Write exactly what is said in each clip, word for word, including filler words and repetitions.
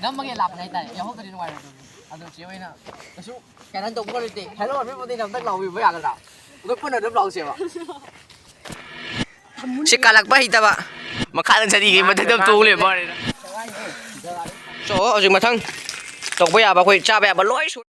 ꯅꯝꯃꯒꯦ ꯂꯥꯛꯄꯅꯦ ꯍꯥꯏꯇꯥꯔꯦ꯫ ꯌꯥꯎꯍꯧꯗ꯭ꯔꯗꯤ ꯅꯨꯡꯉꯥꯏꯔꯣꯏꯗꯕꯅꯤ꯫ ꯑꯗꯣ ꯆꯦ ꯍꯣꯏꯅ ꯀꯩꯁꯨ ꯀꯩꯅꯣ ꯇꯧꯕ ꯂꯩꯇꯦ꯫ "Hello everybody" ꯅ ꯑꯝꯇꯪ ꯂꯥꯎꯕꯤꯕ ꯌꯥꯒꯗ꯭ꯔꯥ? ꯑꯩꯈꯣꯏ ꯄꯨꯟꯅ ꯑꯗꯨꯝ ꯂꯥꯎꯁꯦꯕ꯫ ꯁꯤ ꯀꯥꯜꯂꯛꯄ ꯍꯩꯇꯕ꯫ ꯃꯈꯥꯗ ꯆꯠꯂꯤꯒꯩ ꯃꯊꯛꯇ ꯑꯗꯨꯝ ꯇꯣꯡ ꯂꯩꯕ ꯋꯥꯅꯤꯗ꯫ So, ꯍꯧꯖꯤꯛ ꯃꯊꯪ ꯇꯧꯕ ꯌꯥꯕ ꯑꯩꯈꯣꯏ ꯆꯥꯕ ꯌꯥꯕ ꯂꯣꯏ ꯁꯨꯔꯦ꯫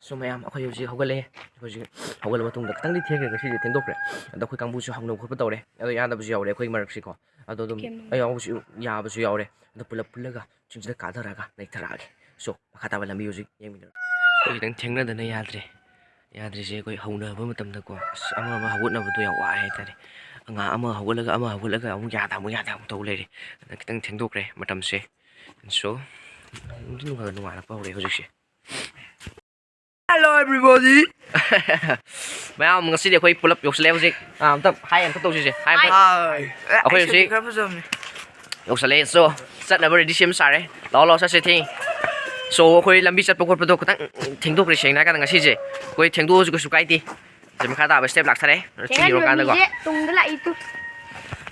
So, ꯃꯌꯥꯝ, ꯑꯩꯈꯣꯏ ꯍꯧꯖꯤꯛ ꯍꯧꯒꯠꯂꯛꯑꯦ꯫ ꯑꯩꯈꯣꯏ ꯍꯧꯖꯤꯛ ꯍꯧꯒꯠꯂ ꯃꯇꯨꯡꯗ ꯈꯤꯇꯪꯗꯤ ꯊꯦꯡꯈ꯭ꯔꯦ, ꯉꯁꯤꯗꯤ ꯊꯦꯡꯗꯣꯛꯈ꯭ꯔꯦ꯫ ꯑꯗꯣ ꯑꯩꯈꯣꯏ ꯀꯥꯡꯕꯨꯁꯨ ꯍꯧꯅꯕ ꯈꯣꯠꯄ ꯇꯧꯔꯦ꯫ ꯑꯗꯣ ꯌꯥꯗꯕꯁꯨ ꯌꯥꯎꯔꯦ ꯑꯩꯈꯣꯏ ꯃꯔꯛꯁꯤꯀꯣ꯫ ꯑꯗꯣ ꯑꯗꯨꯝ ꯀꯦꯝ ꯑꯩ ꯌꯥꯎꯕꯁꯨ, ꯌꯥꯕꯁꯨ ꯌꯥꯎꯔꯦ꯫ ꯑꯗꯣ ꯄꯨꯂꯞ ꯄꯨꯜꯂꯒ ꯆꯤꯡꯁꯤꯗ ꯀꯥꯊꯔꯒ ꯅꯩꯊꯔꯛꯑꯒꯦ꯫ So, ꯃꯈꯥ ꯇꯥꯕ ꯂꯝꯕꯤ ꯍꯧꯖꯤꯛ ꯌꯦꯡꯃꯤꯟꯅꯔꯣ꯫ ꯑꯩꯈꯣꯏ ꯈꯤꯇꯪ ꯊꯦꯡꯅꯗꯅ ꯌꯥꯗ꯭ꯔꯦ꯫ ꯌꯥꯗ꯭ꯔꯤꯁꯦ ꯑꯩꯈꯣꯏ ꯍꯧꯅꯕ ꯃꯇꯝꯗꯀꯣ, ꯑꯁ, ꯑꯃ ꯑꯃ ꯍꯧꯒꯠꯅꯕꯗꯣ ꯌꯥꯝ ꯋꯥꯏ ꯍꯥꯏꯇꯥꯔꯦ꯫ ꯑꯉꯥꯡ ꯑꯃ ꯍꯧꯒꯠꯂꯒ, ꯑꯃ ꯍꯧꯒꯠꯂꯒ, ꯑꯃꯨꯛ ꯌꯥꯗ, ꯑꯃꯨꯛ ꯌꯥꯗ, ꯑꯃꯨꯛ ꯇꯧ ꯂꯩꯔꯦ꯫ ꯑꯗꯨꯅ ꯈꯤꯇꯪ ꯊꯦꯡꯗꯣꯛꯈ꯭ꯔꯦ ꯃꯇꯝꯁꯦ꯫ So, ꯅꯨꯡꯗꯤ ꯅꯨꯡꯉꯥꯏ-, ꯅꯨꯡꯉꯥꯏꯔꯛꯄ ꯍꯧꯔꯦ ꯍꯧꯖꯤꯛꯁꯦ꯫ Hello everybody. ꯃꯌꯥꯝ, ꯉꯁꯤꯗꯤ ꯑꯩꯈꯣꯏ ꯄꯨꯂꯞ ꯌꯧꯁꯜꯂꯛꯑꯦ ꯍꯧꯖꯤꯛ꯫ ꯑꯥ, ꯑꯝꯇ hi ꯑꯝꯇ ꯇꯧꯁꯤꯁꯦ꯫ Hi ꯑꯝꯇ꯫ Hi. ꯑꯩꯈꯣꯏ ꯑꯩ ꯍꯧꯖꯤꯛ ꯈꯔ ꯐꯖꯕꯅꯦ꯫ ꯌꯧꯁꯜꯂꯛꯑꯦ꯫ So, ꯆꯠꯅꯕ ready ꯁꯦꯝ ꯁꯥꯔꯦ꯫ ꯂꯥꯛꯑꯣ, ꯂꯥꯛꯑꯣ, ꯆꯠꯁꯦ, ꯊꯦꯡ꯫ So, ꯑꯩꯈꯣꯏ ꯂꯝꯕꯤ ꯆꯠꯄ ꯈꯣꯠꯄꯗꯣ ꯈꯤꯇꯪ ꯊꯦꯡꯗꯣꯛꯈ꯭ꯔꯦ, ꯁꯦꯡꯅ ꯍꯥꯏꯔꯀꯥꯟꯗ ꯉꯁꯤꯁꯦ꯫ ꯑꯩꯈꯣꯏ ꯊꯦꯡꯗꯣꯛꯑꯁꯨ ꯀꯩꯁꯨ ꯀꯥꯏꯗꯦ꯫ ꯁꯤ ꯃꯈꯥ ꯇꯥꯕ step ꯂꯥꯛꯊꯔꯦ꯫ ꯆꯤꯡ ꯊꯦꯡꯍꯟꯕ ꯌꯧꯔꯀꯥꯟꯗꯀꯣ꯫ ꯃꯤꯁꯦ ꯇꯨꯡꯗ ꯂꯥꯛꯏ ꯇꯨ꯫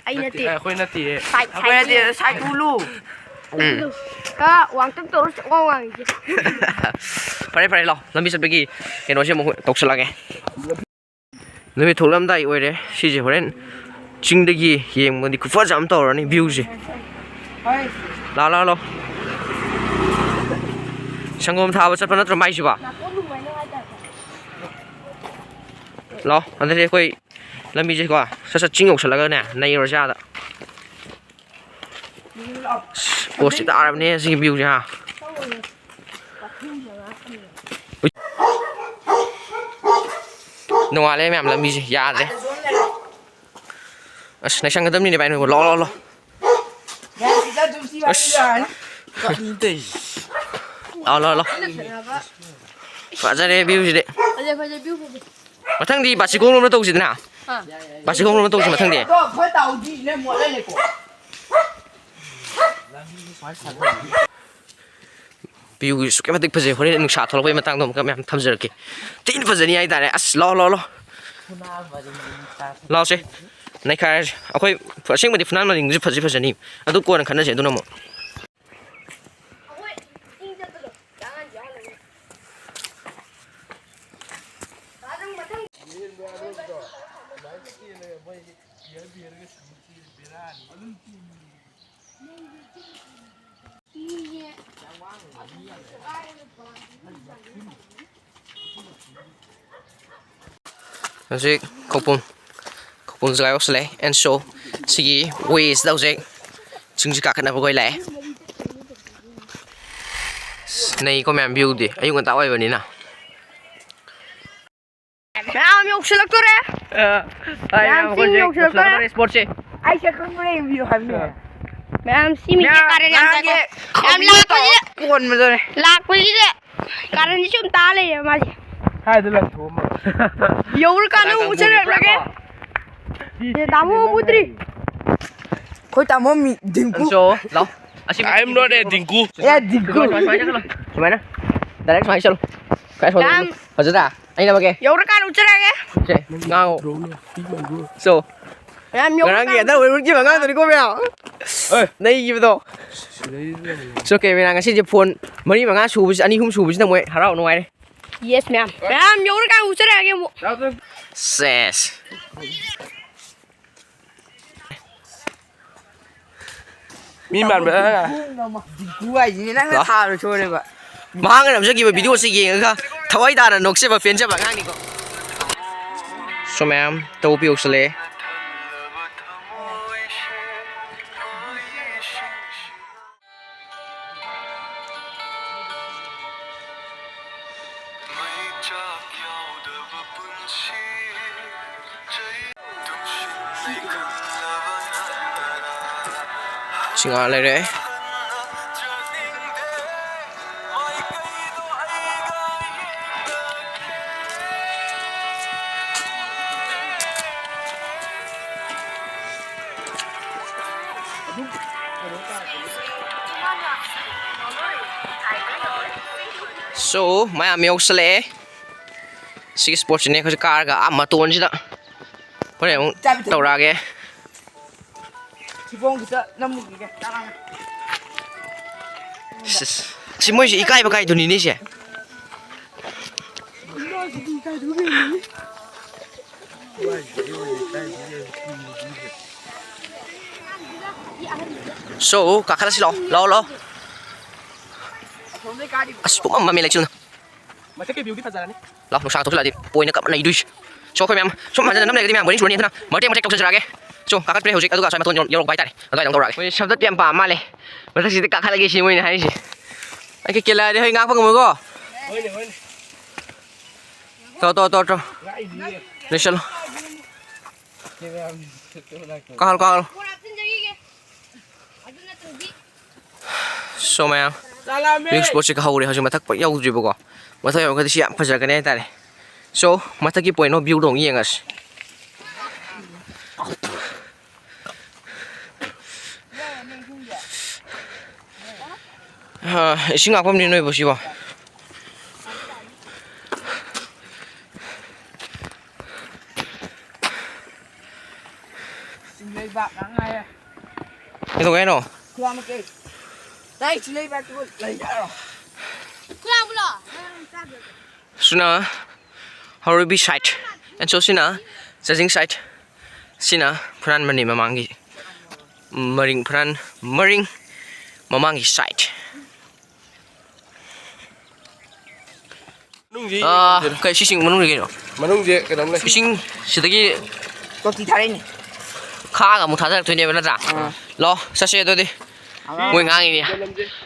ꯑꯩ ꯅꯠꯇꯦ, ꯅꯠꯇꯦ꯫ ꯑꯩꯈꯣꯏ ꯅꯠꯇꯦꯌꯦ꯫ Side, ꯑꯩꯈꯣꯏ ꯅꯠꯇꯦ, side side ꯎ꯫ ꯎ ꯂꯨ꯫ ꯎꯝ꯫ ꯀ ꯋꯥꯡꯇꯛ ꯇꯧꯔ ꯆꯠꯂꯣ ꯋꯥꯡꯉꯤꯁꯦ꯫ ꯐꯔꯦ, ꯐꯔꯦ, ꯂꯥꯛꯑꯣ꯫ ꯂꯝꯕꯤ ꯆꯠꯄꯒꯤ ꯀꯩꯅꯣꯁꯦ ꯑꯃꯨꯛ ꯇꯧꯁꯜꯂꯛꯑꯒꯦ꯫ ꯅꯨꯃꯤꯠ ꯊꯣꯛꯂꯝꯗꯥꯏ ꯑꯣꯏꯔꯦ꯫ ꯁꯤꯁꯦ ꯍꯣꯔꯦꯟ ꯆꯤꯡꯗꯒꯤ ꯌꯦꯡꯕꯗꯤ ꯈꯨꯐꯖ ꯑꯃ ꯇꯧꯔꯅꯤ view ꯁꯦ꯫ ꯂꯥꯛꯑꯣ, ꯂꯥꯛꯑꯣ, ꯂꯥꯛꯑꯣ꯫ ꯁꯪꯒꯣꯝ ꯊꯥꯕ ꯆꯠꯄ ꯅꯠꯇ꯭ꯔꯣ ꯃꯥꯏꯁꯤꯕꯣ? ꯂꯥꯛꯑꯣ, ꯑꯗꯨꯗꯤ ꯑꯩꯈꯣꯏ ꯂꯝꯕꯤꯁꯦꯀꯣ ꯁꯠ ꯁꯠ ꯆꯤꯡ ꯌꯧꯁꯜꯂꯒꯅꯦ ꯅꯩꯔꯨꯔꯁꯦ ꯑꯥꯗ꯫ ꯑꯁ, ꯄꯣꯁꯇꯤ ꯇꯥꯔꯕꯅꯦ ꯁꯤꯒꯤ view ꯁꯦ, ꯍꯥ꯫ ꯎꯏ꯫ ꯅꯣꯡꯉꯥꯜꯂꯦ ꯃꯌꯥꯝ, ꯂꯝꯕꯤꯁꯦ ꯌꯥꯗ꯭ꯔꯦ꯫ ꯑꯁ, ꯅꯩꯁꯟꯒꯗꯕꯅꯤꯅꯦ ꯚꯥꯏ ꯅꯣꯏꯕꯨ꯫ ꯂꯥꯛꯑꯣ, ꯂꯥꯛꯑꯣ, ꯂꯥꯛꯑꯣ꯫ ꯑꯁ꯫ ꯂꯥꯛꯑꯣ, ꯂꯥꯛꯑꯣ, ꯂꯥꯛꯑꯣ꯫ ꯐꯖꯔꯦ view ꯁꯤꯗꯤ꯫ ꯐꯖꯩ, ꯐꯖꯩ, view ꯐꯖꯩ꯫ ꯃꯊꯪꯗꯤ ꯕꯥꯁꯤꯈꯣꯡ ꯂꯣꯝꯗ ꯇꯧꯁꯤꯗꯅ꯫ ꯑꯥ꯫ ꯕꯥꯁꯤꯈꯣꯡ ꯂꯣꯝꯗ ꯇꯧꯁꯤ ꯃꯊꯪꯗꯤ꯫ ꯑꯗꯣ ꯑꯩꯈꯣꯏ ꯇꯥꯎꯗꯤ ꯏꯅꯦ ꯃꯣꯠꯍꯜꯂꯦꯀꯣ꯫ View ꯁꯨꯛꯀꯤ ꯃꯇꯤꯛ ꯐꯖꯩ꯫ ꯍꯣꯔꯦꯟ ꯅꯨꯡꯁꯥ ꯊꯣꯛꯂꯛꯄꯩ ꯃꯇꯥꯡꯗꯣ ꯑꯃꯨꯛꯀ ꯃꯌꯥꯝ ꯊꯝꯖꯔꯛꯀꯦ꯫ ꯊꯤꯅ ꯐꯖꯅꯤ ꯍꯥꯏꯇꯥꯔꯦ꯫ ꯑꯁ, ꯂꯥꯛꯑꯣ, ꯂꯥꯛꯑꯣ, ꯂꯥꯛꯑꯣ꯫ ꯂꯥꯎꯁꯦ, ꯅꯩꯈꯥꯏꯔꯁꯦ꯫ ꯑꯩꯈꯣꯏ ꯑꯁꯦꯡꯕꯗꯤ ꯐꯨꯅꯥꯟ ꯃꯔꯤꯡꯁꯦ ꯐꯖꯤ ꯐꯖꯅꯤ, ꯑꯗꯨ ꯀꯣꯟꯅ ꯈꯟꯅꯁꯦ꯫ ꯑꯗꯨꯅ ꯑꯃꯨꯛ ꯍꯧꯖꯤꯛ ꯈꯧꯄꯨꯝ, ꯈꯧꯄꯨꯝ ꯖꯒꯥ ꯌꯧꯁꯜꯂꯛꯑꯦ꯫ And so, ꯁꯤꯒꯤ waysꯤꯗ ꯍꯧꯖꯤꯛ ꯆꯤꯡꯁꯤ ꯀꯥꯈꯠꯅꯕ ꯑꯩꯈꯣꯏ ꯂꯥꯛꯑꯦ꯫ ꯅꯩꯀꯣ ꯃꯌꯥꯝ, viewꯗꯤ ꯑꯌꯨꯛ ꯉꯟꯇꯥ ꯑꯣꯏꯕꯅꯤꯅ꯫ ꯃꯌꯥꯝ ꯌꯧꯁꯤꯜꯂꯛꯇꯣꯔꯦ꯫ ꯑ, ꯑꯩ ꯃꯌꯥꯝ ꯃꯌꯥꯝ ꯆꯤꯡ ꯑꯩꯈꯣꯏꯁꯦ ꯌꯧꯁꯤꯜꯂꯛꯇꯣꯔꯦ꯫ ꯌꯧꯁꯤꯜꯂꯛꯀꯗꯧꯔꯦ spotꯁꯦ꯫ ꯑꯩ ꯁꯛꯈꯪꯕ꯭ꯔꯥ ꯌꯦꯡꯕꯤꯌꯨ ꯍꯥꯏꯕꯅꯦ꯫ ꯃꯌꯥꯝ ꯁꯤ ꯃꯤꯁꯦ ꯃꯌꯥꯝ ꯀꯥꯔꯟ ꯌꯥꯝ ꯉꯔꯥꯡꯒꯤ ꯇꯥꯏꯀꯣ꯫ ꯃꯌꯥꯝ ꯈꯣꯡꯕꯤ ꯂꯥꯛꯄꯁꯤꯗ, ꯇꯧꯔ ꯀꯣꯟꯕꯗꯨꯅꯦ꯫ ꯂꯥꯛꯄꯁꯤꯗ ꯀꯥꯔꯟꯁꯤ ꯁꯨꯝ ꯇꯥ ꯂꯩꯔꯦ ꯃꯥꯁꯦ꯫ ꯍꯥꯏꯗ ꯂꯪꯊꯣꯛꯑꯝꯃꯒ꯫ ꯌꯧꯔꯀꯥꯟꯗ ꯑꯃꯨꯛ ꯆꯠꯂꯨꯔꯒꯦ꯫ ꯁꯤ, ꯁꯤ ꯇꯥꯃꯣ ꯁꯤꯗꯤ ꯎꯗ꯭ꯔꯤ꯫ ꯑꯩꯈꯣꯏ ꯇꯥꯃꯣ ꯃꯤ ꯗꯤꯡꯀꯨ꯫ So, ꯂꯥꯎ꯫ ꯑꯁꯤ I am not a Dingko. ꯑꯦ, ꯗꯤꯡꯀꯨ꯫ ꯁꯨꯃꯥꯏꯅ, ꯁꯨꯃꯥꯏꯅ, ꯁꯨꯃꯥꯏꯅ ꯆꯠꯂꯣ꯫ ꯁꯨꯃꯥꯏꯅ꯫ Direct ꯁꯨꯃꯥꯏꯅ ꯆꯠꯂꯣ꯫ ꯈ꯭ꯋꯥꯏ ꯁꯣꯏꯗꯅ꯫ ꯌꯥꯝ ꯐꯖꯗ꯭ꯔꯥ? ꯑꯩ ꯅꯝꯃꯒꯦ꯫ ꯌꯧꯔꯀꯥꯟꯗ ꯎꯠꯆꯔꯛꯑꯒꯦ꯫ ꯁꯦ, ꯉꯥꯡꯉꯣ꯫ So, ꯃꯌꯥꯝ ꯉꯔꯥꯡꯒꯤ ꯌꯧꯔꯀꯥꯟꯗ ꯑꯗ ꯑꯣꯏꯔꯨꯔꯒꯤ ꯑꯉꯥꯡꯗꯨꯅꯤꯀꯣ ꯃꯌꯥꯝ꯫ ꯑꯦ꯫ ꯅꯩꯈꯤꯕꯗꯣ꯫ It's okay, ꯃꯌꯥꯝ, ꯉꯁꯤꯁꯦ phone ꯃꯔꯤ ꯃꯉꯥ ꯁꯨꯕꯁꯤ, ꯑꯅꯤ ꯑꯍꯨꯝ ꯁꯨꯕꯁꯤꯅ ꯃꯣꯏ ꯍꯔꯥꯎ ꯅꯨꯡꯉꯥꯏꯔꯦ꯫ Yes, ꯃꯌꯥꯝ꯫ ꯃꯌꯥꯝ ꯌꯧꯔꯀꯥꯟꯗ ꯎꯠꯆꯔꯛꯑꯒꯦ ꯑꯃꯨꯛ꯫ ꯁꯦꯁ꯫ ꯃꯤ ꯃꯥꯟꯕ ꯅꯪꯅ꯫ ꯗꯤꯡꯀꯨ ꯍꯥꯏꯁꯤꯅꯦ ꯅꯪꯅ ꯂꯥꯎ꯫ ꯊꯥꯕꯗ ꯁꯣꯏꯔꯦꯕ꯫ ꯃꯍꯥꯛꯅ ꯅꯝꯖꯈꯤꯕ videoꯁꯤ ꯌꯦꯡꯉꯒ ꯊꯋꯥꯏ ꯇꯥꯅ ꯅꯣꯛꯆꯕ ꯄꯦꯟꯖꯕ ꯑꯉꯥꯡꯅꯤꯀꯣ꯫ So ꯃꯌꯥꯝ, ꯇꯧꯕ ꯌꯧꯁꯜꯂꯛꯑꯦ꯫ ꯁꯤ ꯉꯥꯏꯍꯥꯛ ꯂꯩꯔꯦ꯫ So, ꯃꯌꯥꯝ ꯌꯧꯁꯜꯂꯛꯑꯦ꯫ ꯁꯤꯒꯤ ꯏꯁꯄꯣꯠꯁꯤꯅꯦ ꯑꯩꯈꯣꯏꯁꯦ ꯀꯥꯔꯒ ꯑꯥ ꯃꯇꯣꯟꯁꯤꯗ ꯍꯣꯔꯦꯟ ꯑꯃꯨꯛ ꯆꯥꯕꯤ ꯊꯛꯄꯤ꯫ ꯇꯧꯔꯛꯑꯒꯦ꯫ ꯊꯤꯕꯣꯡ ꯈꯤꯇ ꯅꯝꯃꯨꯈꯤꯒꯦ꯫ ꯁꯤꯁ꯫ ꯁꯤ ꯃꯣꯏꯁꯤ ꯏꯀꯥꯏꯕ ꯀꯥꯏꯗꯨꯅꯤꯅꯦ ꯁꯦ꯫ So, ꯀꯥꯈꯠꯂꯁꯤ ꯂꯥꯛꯑꯣ꯫ ꯂꯥꯛꯑꯣ, ꯂꯥꯛꯑꯣ꯫ ꯑꯁꯣꯝꯗꯩ ꯀꯥꯗꯤ ꯑꯁ, ꯄꯨꯡꯃꯝ ꯃꯝꯃꯦ ꯂꯩꯆꯤꯜꯅ꯫ ꯃꯊꯛꯀꯤ ꯚ꯭ꯌꯨꯗꯤ ꯐꯖꯔꯅꯤ꯫ ꯂꯥꯎ, ꯅꯨꯡꯁꯥ ꯊꯣꯛꯆꯜꯂꯛꯑꯗꯤ ꯄꯣꯏꯅ ꯀꯞꯅ ꯅꯩꯗꯣꯏꯁꯦ꯫ ꯁꯣ, ꯑꯩꯈꯣꯏ ꯃꯌꯥꯝ ꯁꯨꯝ ꯍꯟꯖꯟꯅ ꯅꯝ ꯂꯩꯔꯒꯗꯤ ꯃꯌꯥꯝ ꯕꯣꯔꯤꯡ ꯆꯨꯔꯅꯤ꯫ ꯑꯗꯨꯅ ꯃꯇꯦꯛ ꯃꯇꯦꯛ ꯇꯧꯖꯔꯛꯑꯒꯦ꯫ ꯁꯣ, ꯀꯥꯈꯠꯄꯤꯔꯦ ꯍꯧꯖꯤꯛ, ꯑꯗꯨꯒ ꯑꯁ꯭ꯋꯥꯏ ꯃꯇꯣꯟ ꯌꯧ-, ꯌꯧꯔꯛꯄ ꯍꯥꯏꯇꯥꯔꯦ꯫ ꯑꯗꯨꯋꯥꯏꯗ ꯑꯃꯨꯛ ꯇꯧꯔꯛꯑꯒꯦ꯫ ꯍꯣꯏ, ꯁꯝꯗꯠ ꯌꯥꯝ ꯄꯥꯝ ꯃꯥꯜꯂꯦ꯫ ꯃꯊꯛꯁꯤꯗ ꯀꯥꯈꯠꯂꯒꯦ ꯁꯤ ꯃꯣꯏꯅ ꯍꯥꯏꯔꯤꯁꯦ꯫ ꯑꯩ ꯀꯩ ꯀꯦꯜꯂꯛꯑꯗꯤ ꯍꯣꯏ ꯉꯥꯛꯄ ꯉꯝꯃꯣꯏꯀꯣ꯫ ꯍꯣꯏꯅꯦ, ꯍꯣꯏꯅꯦ꯫ ꯇꯣ, ꯇꯣ, ꯇꯣ, ꯇꯣ꯫ ꯉꯥꯛꯏꯅꯤꯅꯦ꯫ ꯂꯣꯏꯁꯜꯂꯣ꯫ ꯀꯦꯃꯦꯔꯥ ꯀꯥꯍꯜꯂꯣ, ꯀꯥꯍꯜꯂꯣ꯫ ꯁꯣ ꯃꯌꯥꯝ, ꯆꯥꯂꯥꯃꯦ! ꯚ꯭ꯌꯨ ꯁ꯭ꯄꯣꯠꯁꯦ ꯍꯧꯔꯦ ꯍꯧꯖꯤꯛ, ꯃꯊꯛ ꯄꯥꯛ ꯌꯧꯗ꯭ꯔꯤꯕꯀꯣ꯫ ꯃꯊꯛ ꯌꯧꯔꯒꯗꯤ ꯁꯤ ꯌꯥꯝ ꯐꯖꯔꯛꯀꯅꯤ ꯍꯥꯏꯇꯥꯔꯦ꯫ ꯁꯣ, ꯃꯊꯛꯀꯤ ꯄꯣꯏꯟ ꯑꯣꯐ ꯚ꯭ꯌꯨꯗꯣ ꯑꯃꯨꯛ ꯌꯦꯡꯉꯁꯤ꯫ ꯑ, ꯏꯁꯤꯡ ꯍꯥꯞꯐꯝꯅꯤ ꯅꯣꯏꯕꯨ ꯁꯤꯕꯣ꯫ ꯆꯤꯡ ꯂꯩꯕꯥꯛ ꯉꯥꯛ ꯉꯥꯏꯔꯦ꯫ ꯀꯩꯗꯧꯒꯦ ꯍꯥꯏꯅꯣ? ꯈꯨꯂꯥꯡ ꯃꯀꯩ꯫ ꯇꯥꯏ, ꯆꯤꯡ ꯂꯩꯕꯥꯛꯇꯨꯕꯨ ꯂꯩ ꯌꯥꯔꯣ? ꯁꯤꯅ ꯍꯥꯎꯔꯩꯕꯤ side, and so ꯁꯤꯅ ꯆꯥꯖꯤꯡ side, ꯁꯤꯅ ꯐꯨꯅꯥꯟ ꯃꯅꯤ ꯃꯃꯥꯡꯒꯤ ꯃꯔꯤꯡ, ꯐꯨꯅꯥꯟ ꯃꯔꯤꯡ ꯃꯃꯥꯡꯒꯤ side꯫ ꯃꯅꯨꯡꯁꯤ ꯑꯥ, ꯌꯦꯡꯗꯦꯗ꯫ ꯀꯩ ꯁꯤꯁꯤꯡ ꯃꯅꯨꯡꯗ ꯀꯩꯅꯣ? ꯃꯅꯨꯡꯁꯦ ꯀꯩꯅꯣꯝ ꯂꯩ꯫ ꯏꯁꯤꯡ ꯁꯤꯗꯒꯤ ꯇꯣꯇꯤ ꯊꯥꯔꯛꯏꯅꯦ꯫ ꯈꯥꯛꯑꯒ ꯑꯃꯨꯛ ꯊꯥꯗꯔꯛꯇꯣꯏꯅꯦꯕ ꯅꯠꯇ꯭ꯔꯥ? ꯑꯥ꯫ ꯂꯥꯛꯑꯣ, ꯆꯠꯁꯦ ꯑꯗꯨꯗꯤ꯫ ꯑꯥ꯫ ꯃꯣꯏ ꯉꯥꯡꯉꯤꯅꯦ꯫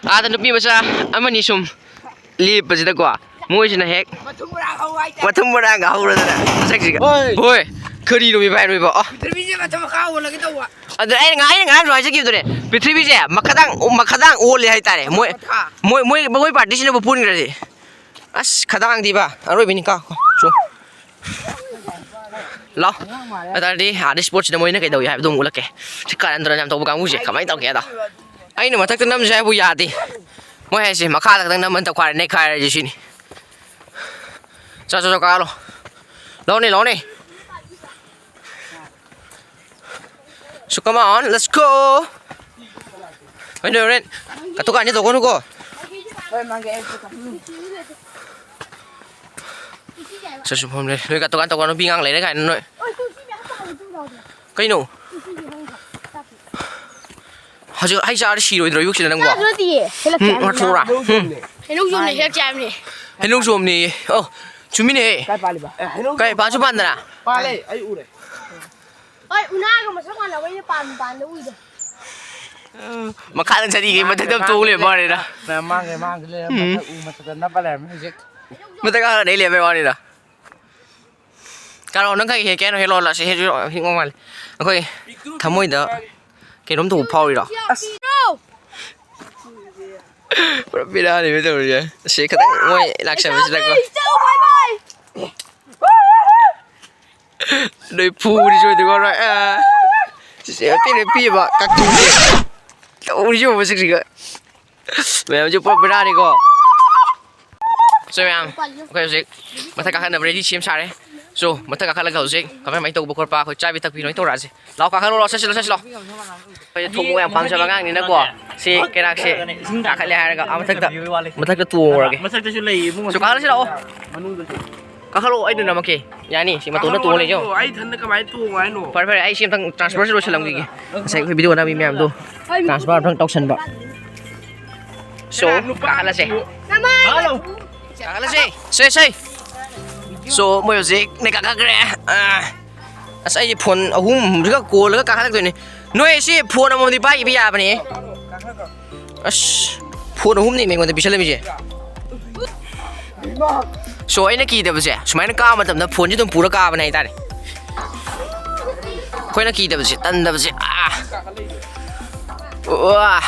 ꯑꯥꯗ ꯅꯨꯄꯤ ꯃꯆꯥ ꯑꯃꯅꯤ ꯁꯨꯝ ꯂꯦꯞꯄꯁꯤꯗꯀꯣ, ꯃꯣꯏꯁꯤꯅ ꯍꯦꯛ ꯃꯊꯨꯝ ꯃꯔꯥꯡ ꯍꯧꯕ ꯍꯥꯏꯇꯥꯔꯦ꯫ ꯃꯊꯨꯝ ꯃꯔꯥꯡꯒ ꯍꯧꯔꯗꯅ ꯃꯁꯛꯁꯤꯒ꯫ ꯍꯣꯏ꯫ ꯍꯣꯏ, ꯀꯔꯤꯅꯣ ꯃꯤ ꯚꯥꯏ ꯅꯣꯏꯕꯣ? ꯑꯥ꯫ ꯄ꯭ꯔꯤꯊꯤꯕꯤꯁꯦ ꯃꯊꯛ ꯃꯈꯥ ꯑꯣꯜꯂꯒꯦ ꯇꯧꯕ꯫ ꯑꯗ ꯑꯩꯅ ꯉꯥ-, ꯑꯩꯅ ꯉꯔꯥꯡꯁꯨ ꯍꯥꯏꯖꯈꯤꯕꯗꯨꯅꯦ, ꯄ꯭ꯔꯤꯊꯤꯕꯤꯁꯦ ꯃꯈꯥꯗꯥꯡ, ꯃꯈꯥꯗꯥꯡ ꯑꯣꯜꯂꯦ ꯍꯥꯏꯇꯥꯔꯦ꯫ ꯃꯣꯏ, ꯃꯊꯥ꯫ ꯃꯣꯏ, ꯃꯣꯏ, ꯃꯣꯏ ꯄꯥꯔꯇꯤꯁꯤꯅꯕꯨ ꯄꯨꯟꯈ꯭ꯔꯗꯤ꯫ ꯑꯁ, ꯈꯗꯥꯡꯗꯤꯕ ꯑꯔꯣꯏꯕꯤꯅꯤ ꯀꯥꯎ꯫ ꯆꯣ꯫ ꯂꯥꯎ꯫ ꯑꯗꯨ ꯇꯥꯔꯗꯤ ꯑꯥꯗ ꯏꯁꯄꯣꯔꯠꯁꯤꯗ ꯃꯣꯏꯅ ꯀꯩꯗꯧꯏ ꯍꯥꯏꯕꯗꯣ ꯑꯃꯨꯛ ꯎꯠꯂꯛꯀꯦ꯫ ꯁꯤ ꯀꯥꯔꯟ ꯇꯨꯔꯟ ꯌꯥꯝ ꯇꯧꯕ ꯀꯥꯡꯕꯨꯁꯦ ꯀꯃꯥꯏꯅ ꯇꯧꯒꯦ ꯑꯗꯣ? ꯑꯩꯅ ꯃꯊꯛꯇ ꯅꯝꯁꯦ ꯍꯥꯏꯕꯨ ꯌꯥꯗꯦ꯫ ꯃꯣꯏ ꯍꯥꯏꯁꯦ ꯃꯈꯥꯗ ꯈꯛꯇꯪ ꯅꯝꯃ ꯇꯧꯈꯥꯏꯔ ꯅꯩꯈꯥꯏꯔꯁꯤ ꯁꯤꯅꯤ꯫ ꯆꯠ ꯆꯠ ꯆꯠ ꯀꯥꯈꯠꯂꯣ꯫ ꯂꯥꯎꯅꯦ ꯂꯥꯎꯅꯦ꯫ So come on, let's go. ꯍꯣꯏꯅꯦ ꯍꯣꯔꯦꯟ꯫ ꯀꯠꯇꯨ ꯀꯥꯟꯗꯤ ꯇꯧꯒꯅꯨꯀꯣ꯫ ꯍꯣꯏ ꯃꯥꯒꯤ ꯑꯩ ꯄꯨꯊꯣꯛꯀꯅꯤ꯫ ꯆꯠꯁꯨ ꯐꯝ ꯂꯩ ꯅꯣꯏ ꯀꯠꯇꯨ ꯀꯥꯟ ꯇꯧꯒꯅꯨ ꯅꯨꯄꯤ ꯑꯉꯥꯡ ꯂꯩꯔꯦ ꯀꯥꯏꯅ ꯅꯣꯏ꯫ ꯀꯩꯅꯣ? ꯍꯧꯖꯤꯛ ꯍꯩ ꯆꯥꯔꯗꯤ ꯁꯤꯔꯣꯏꯗ꯭ꯔꯣ ꯑꯌꯨꯛꯁꯤꯗ ꯅꯪꯕꯣ? ꯆꯥꯗ꯭ꯔꯗꯤꯌꯦ꯫ ꯎꯝ, ꯍꯦꯜꯂꯛꯀꯦ ꯍꯥꯏꯕꯅꯤ꯫ ꯉꯥꯊꯣꯛꯎꯔꯥ? ꯎꯝ꯫ ꯍꯩꯅꯧ ꯆꯣꯝꯅ ꯍꯦꯛ ꯆꯥꯕꯅꯦ꯫ ꯍꯩꯅꯧ ꯆꯣꯝꯅꯦꯌꯦ꯫ ꯑꯣ, ꯆꯨꯝꯃꯤꯅꯦꯍꯦ꯫ ꯀꯥꯏ ꯄꯥꯜꯂꯤꯕ? ꯑꯦ, ꯍꯩꯅꯧ ꯀꯥꯏ ꯄꯥꯟꯁꯨ ꯄꯥꯟꯗꯅ? ꯄꯥꯜꯂꯦ, ꯑꯩ ꯎꯔꯦ꯫ ꯍꯣꯏ, ꯎꯅꯥꯒ ꯃꯁꯛ ꯃꯥꯟꯅꯕ ꯑꯩꯅ ꯄꯥꯟꯕ ꯄꯥꯟꯗ ꯎꯏꯗꯣ꯫ ꯃꯈꯥꯗ ꯆꯠꯂꯤꯒꯩ ꯃꯊꯛꯇ ꯇꯣꯡ ꯂꯩꯔꯝꯕ ꯋꯥꯅꯤꯗ꯫ ꯃꯥꯡꯒꯦ, ꯃꯥꯡꯒꯦ ꯂꯩꯔꯝꯃꯦ꯫ ꯎꯝ꯫ ꯎ ꯃꯊꯛꯇ ꯅꯞꯄ ꯂꯩꯔꯝꯃꯦ ꯍꯧꯖꯤꯛ꯫ ꯃꯊꯛ ꯀꯥꯈꯠꯂꯛꯏ ꯂꯩꯔꯝꯕꯩ ꯋꯥꯅꯤꯗ꯫ ꯀꯥꯔꯣ, ꯅꯪ ꯀꯩ ꯍꯦꯛꯀꯦ ꯍꯥꯏꯅꯣ? ꯍꯦꯛꯂꯛꯑꯣ, ꯂꯥꯛꯁꯦ, ꯍꯦꯛ-, ꯍꯦꯛꯂꯛꯑꯣ ꯃꯥꯜꯂꯦ꯫ ꯑꯩꯈꯣꯏ ꯊꯃꯣꯏꯗ ꯀꯩꯅꯣꯝ ꯇꯧꯕ ꯐꯥꯎꯔꯤꯔꯣ? ꯑꯁ꯫ ꯄꯨꯔꯥ ꯕꯦꯔꯥꯅꯤꯕ ꯇꯧꯔꯤꯁꯦ꯫ ꯑꯁꯤ ꯈꯤꯇꯪ ꯃꯣꯏ ꯂꯥꯛꯁꯟꯕꯁꯤꯗꯀꯣ꯫ ꯅꯣꯏ ꯐꯨꯔꯤ ꯁꯣꯏꯗꯀꯣ ꯅꯣꯏ꯫ ꯑ꯫ ꯁꯤꯁꯦ ꯄꯤꯔꯦ ꯄꯤꯕ ꯀꯥꯛꯇꯨꯁꯦ꯫ ꯇꯧꯔꯤ ꯌꯦꯡꯉꯣ ꯃꯁꯛꯁꯤꯒ꯫ ꯃꯌꯥꯝꯁꯦ ꯄꯨꯔꯥ ꯕꯦꯔꯥꯅꯤꯀꯣ꯫ So ꯃꯌꯥꯝ, ꯑꯩꯈꯣꯏ ꯍꯧꯖꯤꯛ ꯃꯊꯛ ꯀꯥꯈꯠꯅꯕ ready ꯁꯦꯝ ꯁꯥꯔꯦ꯫ So ꯃꯊꯛ ꯀꯥꯈꯠꯂꯒ ꯍꯧꯖꯤꯛ ꯀꯃꯥꯏ ꯀꯃꯥꯏ ꯇꯧꯕ ꯈꯣꯠꯄ ꯑꯩꯈꯣꯏ ꯆꯥꯕꯤ ꯊꯛꯄꯤ ꯂꯣꯏ ꯇꯧꯔꯛꯑꯁꯦ꯫ ꯂꯥꯛꯑꯣ ꯀꯥꯈꯠꯂꯣ, ꯂꯥꯛꯑꯣ, ꯆꯠꯁꯤꯂꯣ, ꯆꯠꯁꯤꯂꯣ꯫ ꯑꯩꯈꯣꯏ ꯊꯣꯡꯕ ꯌꯥꯝ ꯄꯥꯝꯖꯕ ꯑꯉꯥꯡꯅꯤꯅꯀꯣ꯫ ꯁꯤ ꯀꯩꯔꯥꯛꯁꯦ ꯀꯥꯈꯠꯂꯦ ꯍꯥꯏꯔꯒ ꯑꯥ ꯃꯊꯛꯇ, ꯃꯊꯛꯇ ꯇꯣꯡꯉꯨꯔꯒꯦ꯫ ꯃꯊꯛꯇꯁꯨ ꯂꯩꯌꯦ ꯏꯕꯨꯡꯉꯣ꯫ So ꯀꯥꯈꯠꯂꯁꯤ ꯂꯥꯛꯑꯣ꯫ ꯃꯅꯨꯡꯗꯁꯨ꯫ ꯀꯥꯈꯠꯂꯣ, ꯑꯩ ꯑꯗꯨꯝ ꯅꯝꯃꯛꯀꯦ꯫ ꯌꯥꯅꯤ, ꯁꯤ ꯃꯇꯣꯟꯗ ꯇꯣꯡꯉ ꯂꯩꯖꯧ꯫ ꯑꯩ ꯏꯊꯟꯗ ꯀꯃꯥꯏꯅ ꯇꯣꯡꯉꯣ ꯍꯥꯏꯅꯣ? ꯐꯔꯦ, ꯐꯔꯦ, ꯑꯩ ꯁꯤ ꯑꯝꯇꯪ transfer ꯁꯤ ꯂꯣꯏꯁꯤꯜꯂꯝꯈꯤꯒꯦ꯫ ꯉꯁꯥꯏ ꯑꯩꯈꯣꯏ video ꯅꯝꯃꯤ ꯃꯌꯥꯝꯗꯣ transfer ꯑꯝꯇꯪ ꯇꯧꯁꯟꯕ꯫ So, ꯀꯅꯥ ꯅꯨꯄꯥ ꯀꯥꯈꯠꯂꯁꯦ꯫ ꯅꯃꯥꯏ! ꯀꯥꯈꯠꯂꯁꯦ꯫ ꯁꯦ, ꯁꯦ꯫ So, ꯃꯣꯏ ꯍꯧꯖꯤꯛ ꯅꯦ ꯀꯥꯈꯠꯈ꯭ꯔꯦ꯫ ꯑꯥ꯫ ꯑꯁ, ꯑꯩꯁꯦ phone ꯑꯍꯨꯝꯁꯤꯒ ꯀꯣꯜꯂꯒ ꯀꯥꯈꯠꯂꯛꯇꯣꯏꯅꯦ꯫ ꯅꯣꯏ ꯁꯤ phone ꯑꯃꯃꯝꯗꯤ ꯄꯥꯏꯈꯤꯕ ꯌꯥꯕꯅꯦ꯫ ꯑꯁ, phone ꯑꯍꯨꯝꯅꯦ ꯑꯩꯉꯣꯟꯗ ꯄꯤꯁꯜꯂꯝꯃꯤꯁꯦ꯫ So, ꯑꯩꯅ ꯀꯤꯗꯕꯁꯦ, ꯁꯨꯃꯥꯏꯅ ꯀꯥꯕ ꯃꯇꯝꯗ phoneꯁꯦ ꯑꯗꯨꯝ ꯄꯨꯔ ꯀꯥꯕꯅꯦ ꯍꯥꯏꯇꯥꯔꯦ꯫ ꯑꯩꯈꯣꯏꯅ ꯀꯤꯗꯕꯁꯦ, ꯇꯟꯗꯕꯁꯦ, ꯑꯥ꯫ ꯋꯥ꯫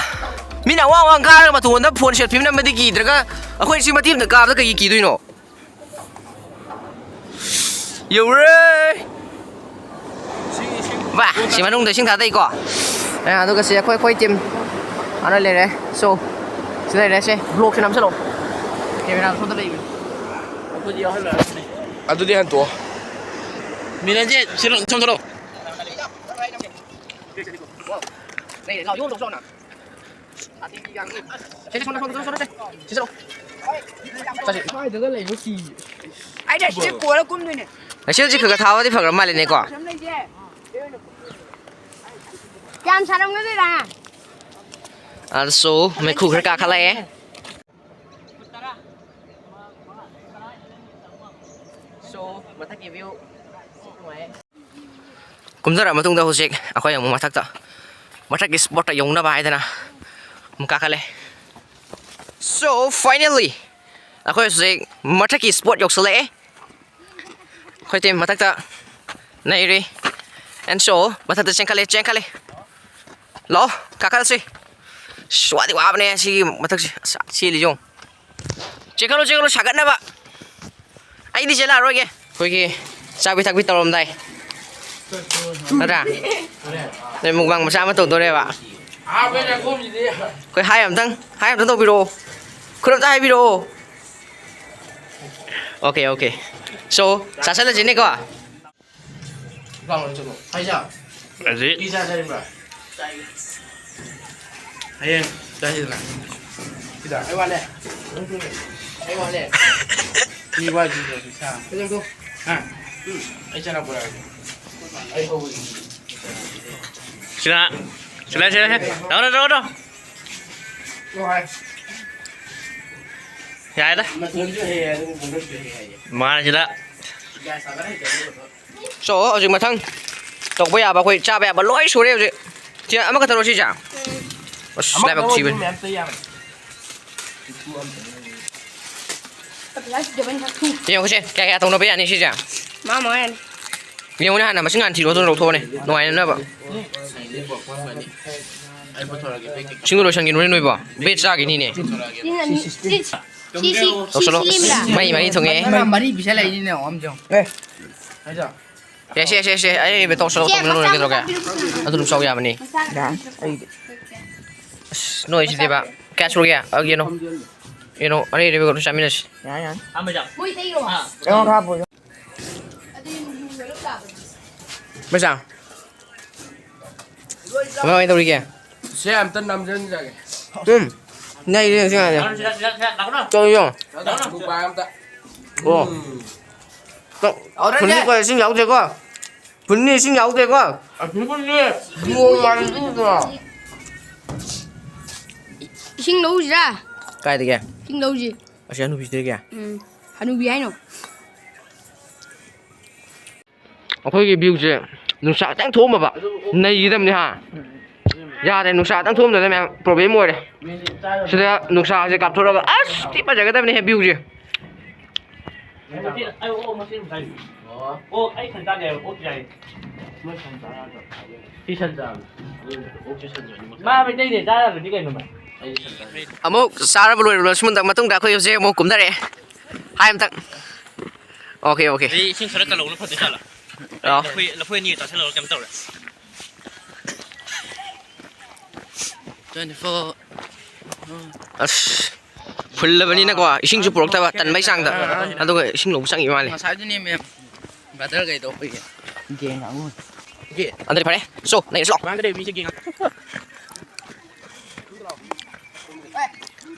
ꯃꯤꯅ ꯑꯋꯥꯡ ꯑꯋꯥꯡ ꯀꯥꯔꯒ ꯃꯇꯣꯟꯗ phone selfie ꯅꯝꯕꯗꯤ ꯀꯤꯗ꯭ꯔꯒ, ꯑꯩꯈꯣꯏ ꯁꯤ ꯃꯇꯦꯛ ꯑꯃꯗ ꯀꯥꯕꯗ ꯀꯩꯒꯤ ꯀꯤꯗꯣꯏꯅꯣ? ꯌꯧꯔꯦ꯫ ꯚꯥꯏ, ꯁꯤ ꯃꯅꯨꯡꯗ ꯏꯁꯤꯡ ꯊꯥꯗꯩꯀꯣ꯫ ꯑꯦ, ꯑꯗꯨꯒ ꯁꯤ ꯑꯩꯈꯣꯏ, ꯑꯩꯈꯣꯏ team ꯑꯃ ꯂꯩꯔꯦ꯫ So, ꯁꯤ ꯂꯩꯔꯦ, ꯁꯦ, vlogꯁꯦ ꯅꯝꯁꯜꯂꯣ꯫ Camera ꯁꯣꯝꯗ ꯂꯩꯕꯅꯤ꯫ ꯑꯗꯨꯗꯤ ꯍꯟꯇꯣꯛꯑꯣ꯫ ꯃꯤꯅꯠꯁꯦ ꯁꯤꯔꯣ, ꯁꯣꯝ ꯊꯣꯛꯂꯛꯑꯣ꯫ ꯁꯤ, ꯁꯤ, ꯁꯣꯝꯗ, ꯁꯣꯝꯗ, ꯁꯣꯝꯗ, ꯁꯣꯝꯗ, ꯁꯤ, ꯁꯤ ꯆꯠꯂꯣ꯫ ꯆꯠꯁꯤ꯫ ꯁ꯭ꯋꯥꯏꯗꯒ ꯂꯩꯕ ꯀꯤ꯫ ꯑꯩꯅ ꯁꯤꯗ ꯀꯣꯜꯂ ꯀꯨꯝꯗꯣꯏꯅꯦ꯫ ꯂꯩꯁꯦꯜꯁꯤ ꯈꯔ ꯈꯔ ꯊꯥꯕꯗꯤ ꯐꯈ꯭ꯔ ꯃꯥꯜꯂꯦꯅꯦꯀꯣ꯫ ꯁꯨꯝ ꯂꯩꯁꯦ꯫ ꯀꯌꯥꯝ ꯁꯥꯔꯝꯒꯗꯣꯏꯔꯥ? ꯑꯗꯨꯁꯨ ꯃꯩꯈꯨ ꯈꯔ ꯀꯥꯈꯠꯂꯛꯑꯦ꯫ So, ꯃꯊꯛꯀꯤ view ꯅꯨꯡꯉꯥꯏꯌꯦ꯫ ꯀꯨꯝꯊꯔ ꯃꯇꯨꯡꯗ ꯍꯧꯖꯤꯛ ꯑꯩꯈꯣꯏ ꯑꯃꯨꯛ ꯃꯊꯛꯇ, ꯃꯊꯛꯀꯤ spot ꯇ ꯌꯧꯅꯕ ꯍꯥꯏꯗꯅ ꯑꯃꯨꯛ ꯀꯥꯈꯠꯂꯦ꯫ So, finally, ꯑꯩꯈꯣꯏ ꯍꯧꯖꯤꯛ ꯃꯊꯛꯀꯤ spot ꯌꯧꯁꯜꯂꯛꯑꯦ꯫ ꯑꯩꯈꯣꯏ team ꯃꯊꯛꯇ ꯅꯩꯔꯤ꯫ And so, ꯃꯊꯛꯇ ꯆꯦꯟꯈꯠꯂꯦ, ꯆꯦꯟꯈꯠꯂꯦ꯫ ꯂꯥꯛꯑꯣ, ꯀꯥꯈꯠꯂꯁꯤ꯫ ꯑꯁ, ꯋꯥꯗꯤ ꯋꯥꯕꯅꯦ ꯁꯤꯒꯤ ꯃꯊꯛꯁꯦ꯫ ꯑꯁ, ꯆꯦꯜꯂꯤ ꯌꯦꯡꯉꯨ꯫ ꯆꯦꯟꯈꯠꯂꯣ, ꯆꯦꯟꯈꯠꯂꯣ, ꯁꯥꯒꯠꯅꯕ꯫ ꯑꯩꯗꯤ ꯆꯦꯜꯂꯛꯑꯔꯣꯏꯒꯦ꯫ ꯑꯩꯈꯣꯏꯒꯤ ꯆꯥꯕꯤ ꯊꯛꯄꯤ ꯇꯧꯔꯝꯗꯥꯏ꯫ ꯅꯠꯇ꯭ꯔꯥ? ꯅꯣꯏ mukbang ꯃꯆꯥ ꯑꯃ ꯇꯧꯗꯣꯔꯦꯕ꯫ ꯑꯩꯈꯣꯏ hi ꯑꯝꯇꯪ, hi ꯑꯝꯇꯪ ꯇꯧꯕꯤꯔꯛꯑꯣ꯫ ꯈꯨꯠ ꯑꯝꯇ ꯍꯥꯏꯕꯤꯔꯛꯑꯣ꯫ Okay, okay. So, ꯆꯥꯁꯜꯂꯁꯤꯅꯦꯀꯣ꯫ ꯂꯥꯎꯔ ꯆꯠꯂꯣ꯫ ꯍꯥꯏꯖꯥ꯫ ꯑꯗꯨꯗꯤ ꯄꯤ ꯆꯥ ꯆꯥꯅꯤꯡꯕ꯭ꯔꯥ? ꯍꯌꯦꯡ ꯆꯥꯁꯤꯗꯅ꯫ ꯁꯤꯗ꯫ ꯑꯩ ꯋꯥꯠꯂꯦ꯫ ꯑꯩ ꯋꯥꯠꯂꯦ꯫ ꯃꯤ ꯋꯥꯠꯂꯤ ꯁꯤꯗ ꯄꯩꯁꯥ꯫ ꯍꯥ? ꯎꯝ꯫ ꯑꯩ ꯆꯠꯂ ꯄꯨꯔꯛꯑꯒꯦ꯫ ꯑꯩ ꯍꯧꯕꯒꯤ꯫ ꯁꯤꯗ꯫ ꯁꯤꯗ, ꯁꯤꯗ, ꯁꯤꯗ꯫ ꯂꯥꯎꯔꯣ, ꯂꯥꯎꯔꯣ, ꯂꯥꯎꯔꯣ꯫ ꯂꯥꯎ ꯍꯥꯏ꯫ ꯌꯥꯔꯦꯗ꯫ ꯃꯇꯣꯟꯁꯨ ꯍꯦꯛ ꯍꯦꯛ ꯑꯗꯨꯝ ꯈꯣꯡꯗꯣꯛꯄꯤꯔꯛꯑꯦ ꯍꯥꯏꯌꯦ꯫ ꯃꯥꯅ ꯁꯤꯗ꯫ ꯒ꯭ꯌꯥꯁ ꯊꯥꯒꯠ ꯍꯩꯇꯕꯗꯣ꯫ So, ꯍꯧꯖꯤꯛ ꯃꯊꯪ ꯇꯧꯕ ꯌꯥꯕ, ꯑꯩꯈꯣꯏ ꯆꯥꯕ ꯌꯥꯕ ꯂꯣꯏ ꯁꯨꯔꯦ ꯍꯧꯖꯤꯛ꯫ ꯁꯤ ꯑꯃꯈꯛꯇꯔꯣ ꯁꯤꯁꯦ? ꯑꯁ, ꯑꯃꯈꯛꯇ ꯂꯥꯏꯕꯛ ꯊꯤꯕꯅꯤ꯫ ꯑꯣꯏꯔꯁꯨ ꯃꯌꯥꯝ ꯇꯩ ꯌꯥꯕꯅꯤ꯫ ꯌꯦꯡꯉꯨꯁꯦ, ꯀꯌꯥ ꯀꯌꯥ ꯇꯧꯅꯕ ꯌꯥꯅꯤ ꯁꯤꯁꯦ? ꯃꯥ ꯃꯉꯥ ꯌꯥꯅꯤ꯫ ꯌꯦꯡꯉꯨꯅꯦ, ꯍꯥꯟꯅ ꯃꯁꯤꯡ ꯍꯥꯟꯅ ꯊꯤꯔꯣ, ꯑꯗꯨꯒ ꯂꯧꯊꯣꯛꯑꯣꯅꯦ, ꯅꯨꯡꯉꯥꯏꯅꯅꯕ꯫ ꯑꯩ ꯄꯨꯊꯣꯔꯛꯑꯒꯦ, ꯄꯦꯛꯀꯤꯡ꯫ ꯁꯤꯡꯗꯣ ꯂꯣꯏꯁꯟꯈꯤꯅꯨꯅꯦ ꯅꯣꯏꯕꯣ, ꯕꯦꯠ ꯆꯥꯈꯤꯅꯤꯅꯦ꯫ ꯄꯨꯊꯣꯔꯛꯑꯒꯦ꯫ ꯁꯤꯅ ꯑꯅꯤ-, ꯁꯤ, ꯁꯤ, ꯁꯤ, ꯁꯤ, ꯂꯧꯁꯜꯂꯣ꯫ ꯁꯤ ꯁꯤꯝꯂꯤꯝꯔꯥ? ꯃꯔꯤ, ꯃꯔꯤ ꯊꯨꯡꯉꯦ꯫ ꯃꯔꯤ, ꯃꯔꯤ ꯄꯤꯁꯜꯂꯛꯏꯅꯤꯅꯦ, ꯑꯣꯝꯁꯦ꯫ ꯑꯦ꯫ ꯍꯥꯏꯖꯥ꯫ ꯌꯥꯏꯁꯦ, ꯌꯥꯏꯁꯦ, ꯌꯥꯏꯁꯦ꯫ ꯑꯩ ꯕꯦꯠ ꯇꯧꯁꯜꯂꯣ, ꯃꯆꯥ, ꯇꯧꯅ ꯂꯣꯏꯔꯦ, ꯃꯆꯥ, ꯀꯩꯗꯧꯔꯒꯦ? ꯃꯆꯥ ꯄꯤꯔꯛꯑꯣ꯫ ꯑꯗꯨ ꯑꯗꯨꯝ ꯆꯥꯎ ꯌꯥꯕꯅꯤ꯫ ꯌꯥ, ꯑꯩꯗꯤ꯫ ꯑꯁ, ꯅꯣꯏꯁꯤꯗꯤꯕ꯫ ꯀꯌꯥ ꯁꯨꯔꯒꯦ? ꯑ, ꯌꯦꯡꯉꯣ꯫ ꯀꯩꯅꯣ, ꯑꯔꯩ ꯑꯔꯩꯕ ꯈꯔ ꯆꯥꯃꯤꯟꯅꯁꯤ꯫ ꯌꯥꯏ, ꯌꯥꯏ꯫ ꯃꯩꯆꯥ꯫ ꯀꯃꯥꯏ, ꯀꯃꯥꯏ ꯇꯧꯔꯤꯒꯦ? ꯁꯦ, ꯑꯝꯇ ꯅꯝꯖꯟꯖꯒꯦ꯫ ꯎꯝ꯫ ꯅꯩꯔꯦ ꯉꯁꯤ ꯉꯥꯏꯔꯦ꯫ ꯁꯤꯗ, ꯁꯤꯗ, ꯁꯤꯗ, ꯂꯥꯛꯀꯅꯣ꯫ ꯇꯧꯔꯤꯔꯣ? ꯂꯥꯛꯀꯅꯣ꯫ ꯗꯨꯕꯥꯏ ꯑꯝꯇ꯫ ꯑꯣ꯫ ꯎꯝ꯫ ꯇꯧ-, ꯇꯧꯔꯦꯅꯦ꯫ ꯐꯨꯟꯅꯤꯀꯣ, ꯏꯁꯤꯡ ꯌꯥꯎꯗꯦꯀꯣ꯫ ꯐꯨꯟꯅꯤ, ꯏꯁꯤꯡ ꯌꯥꯎꯗꯦꯀꯣ꯫ ꯑꯁꯤꯕꯨꯅꯦ꯫ ꯕꯣꯜ ꯃꯥꯟꯕꯤꯗ꯭ꯔꯣ? ꯏꯁꯤꯡ ꯂꯧꯁꯤꯔꯥ? ꯀꯥꯏꯗꯒꯤ? ꯏꯁꯤꯡ ꯂꯧꯁꯤ꯫ ꯑꯁꯤ ꯍꯅꯨꯕꯤꯁꯤꯗꯒꯤ? ꯎꯝ꯫ ꯍꯅꯨꯕꯤ ꯍꯥꯏꯅꯣ? ꯑꯩꯈꯣꯏꯒꯤ viewꯁꯦ ꯅꯨꯡꯁꯥ ꯈꯤꯇꯪ ꯊꯣꯛꯑꯝꯃꯕ ꯅꯩꯒꯗꯕꯅꯤ ꯍꯥ꯫ ꯌꯥꯔꯦ, ꯅꯨꯡꯁꯥ ꯈꯤꯇꯪ ꯊꯣꯛꯑꯝꯗꯅ ꯃꯌꯥꯝ problem ꯑꯣꯏꯔꯦ꯫ ꯁꯤꯗ ꯅꯨꯡꯁꯥꯁꯦ ꯀꯥꯞꯊꯣꯔꯛꯑꯒ ꯑꯁ ꯊꯤ ꯐꯖꯒꯗꯕꯅꯤꯍꯦ viewꯁꯦ꯫ ꯑꯩ ꯑꯣꯛ ꯃꯆꯤꯟ ꯑꯃ ꯆꯥꯏ꯫ ꯑꯣ꯫ ꯑꯣꯛ ꯑꯩ ꯁꯟ ꯆꯥꯗꯦ ꯍꯥꯏꯕ, ꯑꯣꯛ ꯆꯥꯏ꯫ ꯃꯣꯏ ꯁꯟ ꯆꯥ ꯌꯥꯗ꯭ꯔꯣ? ꯁꯤ ꯁꯟ ꯆꯥꯕꯅꯤ꯫ ꯑꯗꯨ ꯑꯣꯛꯁꯦ ꯁꯟ ꯆꯥꯅꯤꯡꯕ꯫ ꯃꯥ ꯃꯩꯇꯩꯅꯦ, ꯆꯥ ꯌꯥꯗ꯭ꯔꯗꯤ ꯀꯩꯅꯣ ꯃꯥ? ꯑꯩꯗꯤ ꯁꯟ ꯆꯥꯅꯤꯡꯉꯦ꯫ ꯑꯃꯨꯛ ꯆꯥꯔꯕ ꯂꯣꯏꯔꯕ ꯃꯇꯨꯡꯗ ꯑꯩꯈꯣꯏ ꯍꯧꯖꯤꯛ ꯑꯃꯨꯛ ꯀꯨꯝꯊꯔꯛꯑꯦ꯫ ꯍꯥꯏ ꯑꯝꯇꯪ꯫ Okay, okay꯫ ꯑꯗꯩ ꯏꯁꯤꯡ ꯈꯔ ꯀꯜꯍꯧꯕꯅ ꯐꯗꯣꯏ ꯖꯥꯠꯂꯥ? ꯑꯥ꯫ ꯂꯐꯣꯏ, ꯂꯐꯣꯏ ꯑꯅꯤꯒ ꯆꯥꯁꯤꯜꯂꯒ ꯀꯩꯝ ꯇꯧꯔꯦ꯫ Twenty four꯫ ꯑꯁ, ꯐꯨꯜꯂꯕꯅꯤꯅꯀꯣ, ꯏꯁꯤꯡꯁꯨ ꯄꯨꯔꯛꯇꯕ, ꯇꯟꯕꯩ ꯆꯥꯡꯗ꯫ ꯑꯗꯨꯒ ꯏꯁꯤꯡ ꯂꯧꯕ ꯆꯪꯉꯤ ꯃꯥꯜꯂꯦ꯫ ꯉꯁꯥꯏꯗꯨꯅꯦ ꯃꯦꯝ, brother ꯈꯩꯗꯣ ꯑꯩꯈꯣꯏꯒꯤ gang ꯀꯥꯡꯕꯨ꯫ ꯑꯗꯨꯗꯤ ꯐꯔꯦ, so, ꯅꯩꯔꯁꯤ ꯂꯥꯛꯑꯣ꯫ ꯃꯥꯡꯒꯗꯧꯔꯤꯕ ꯃꯤꯁꯦ gang ꯉꯥꯛꯇ꯫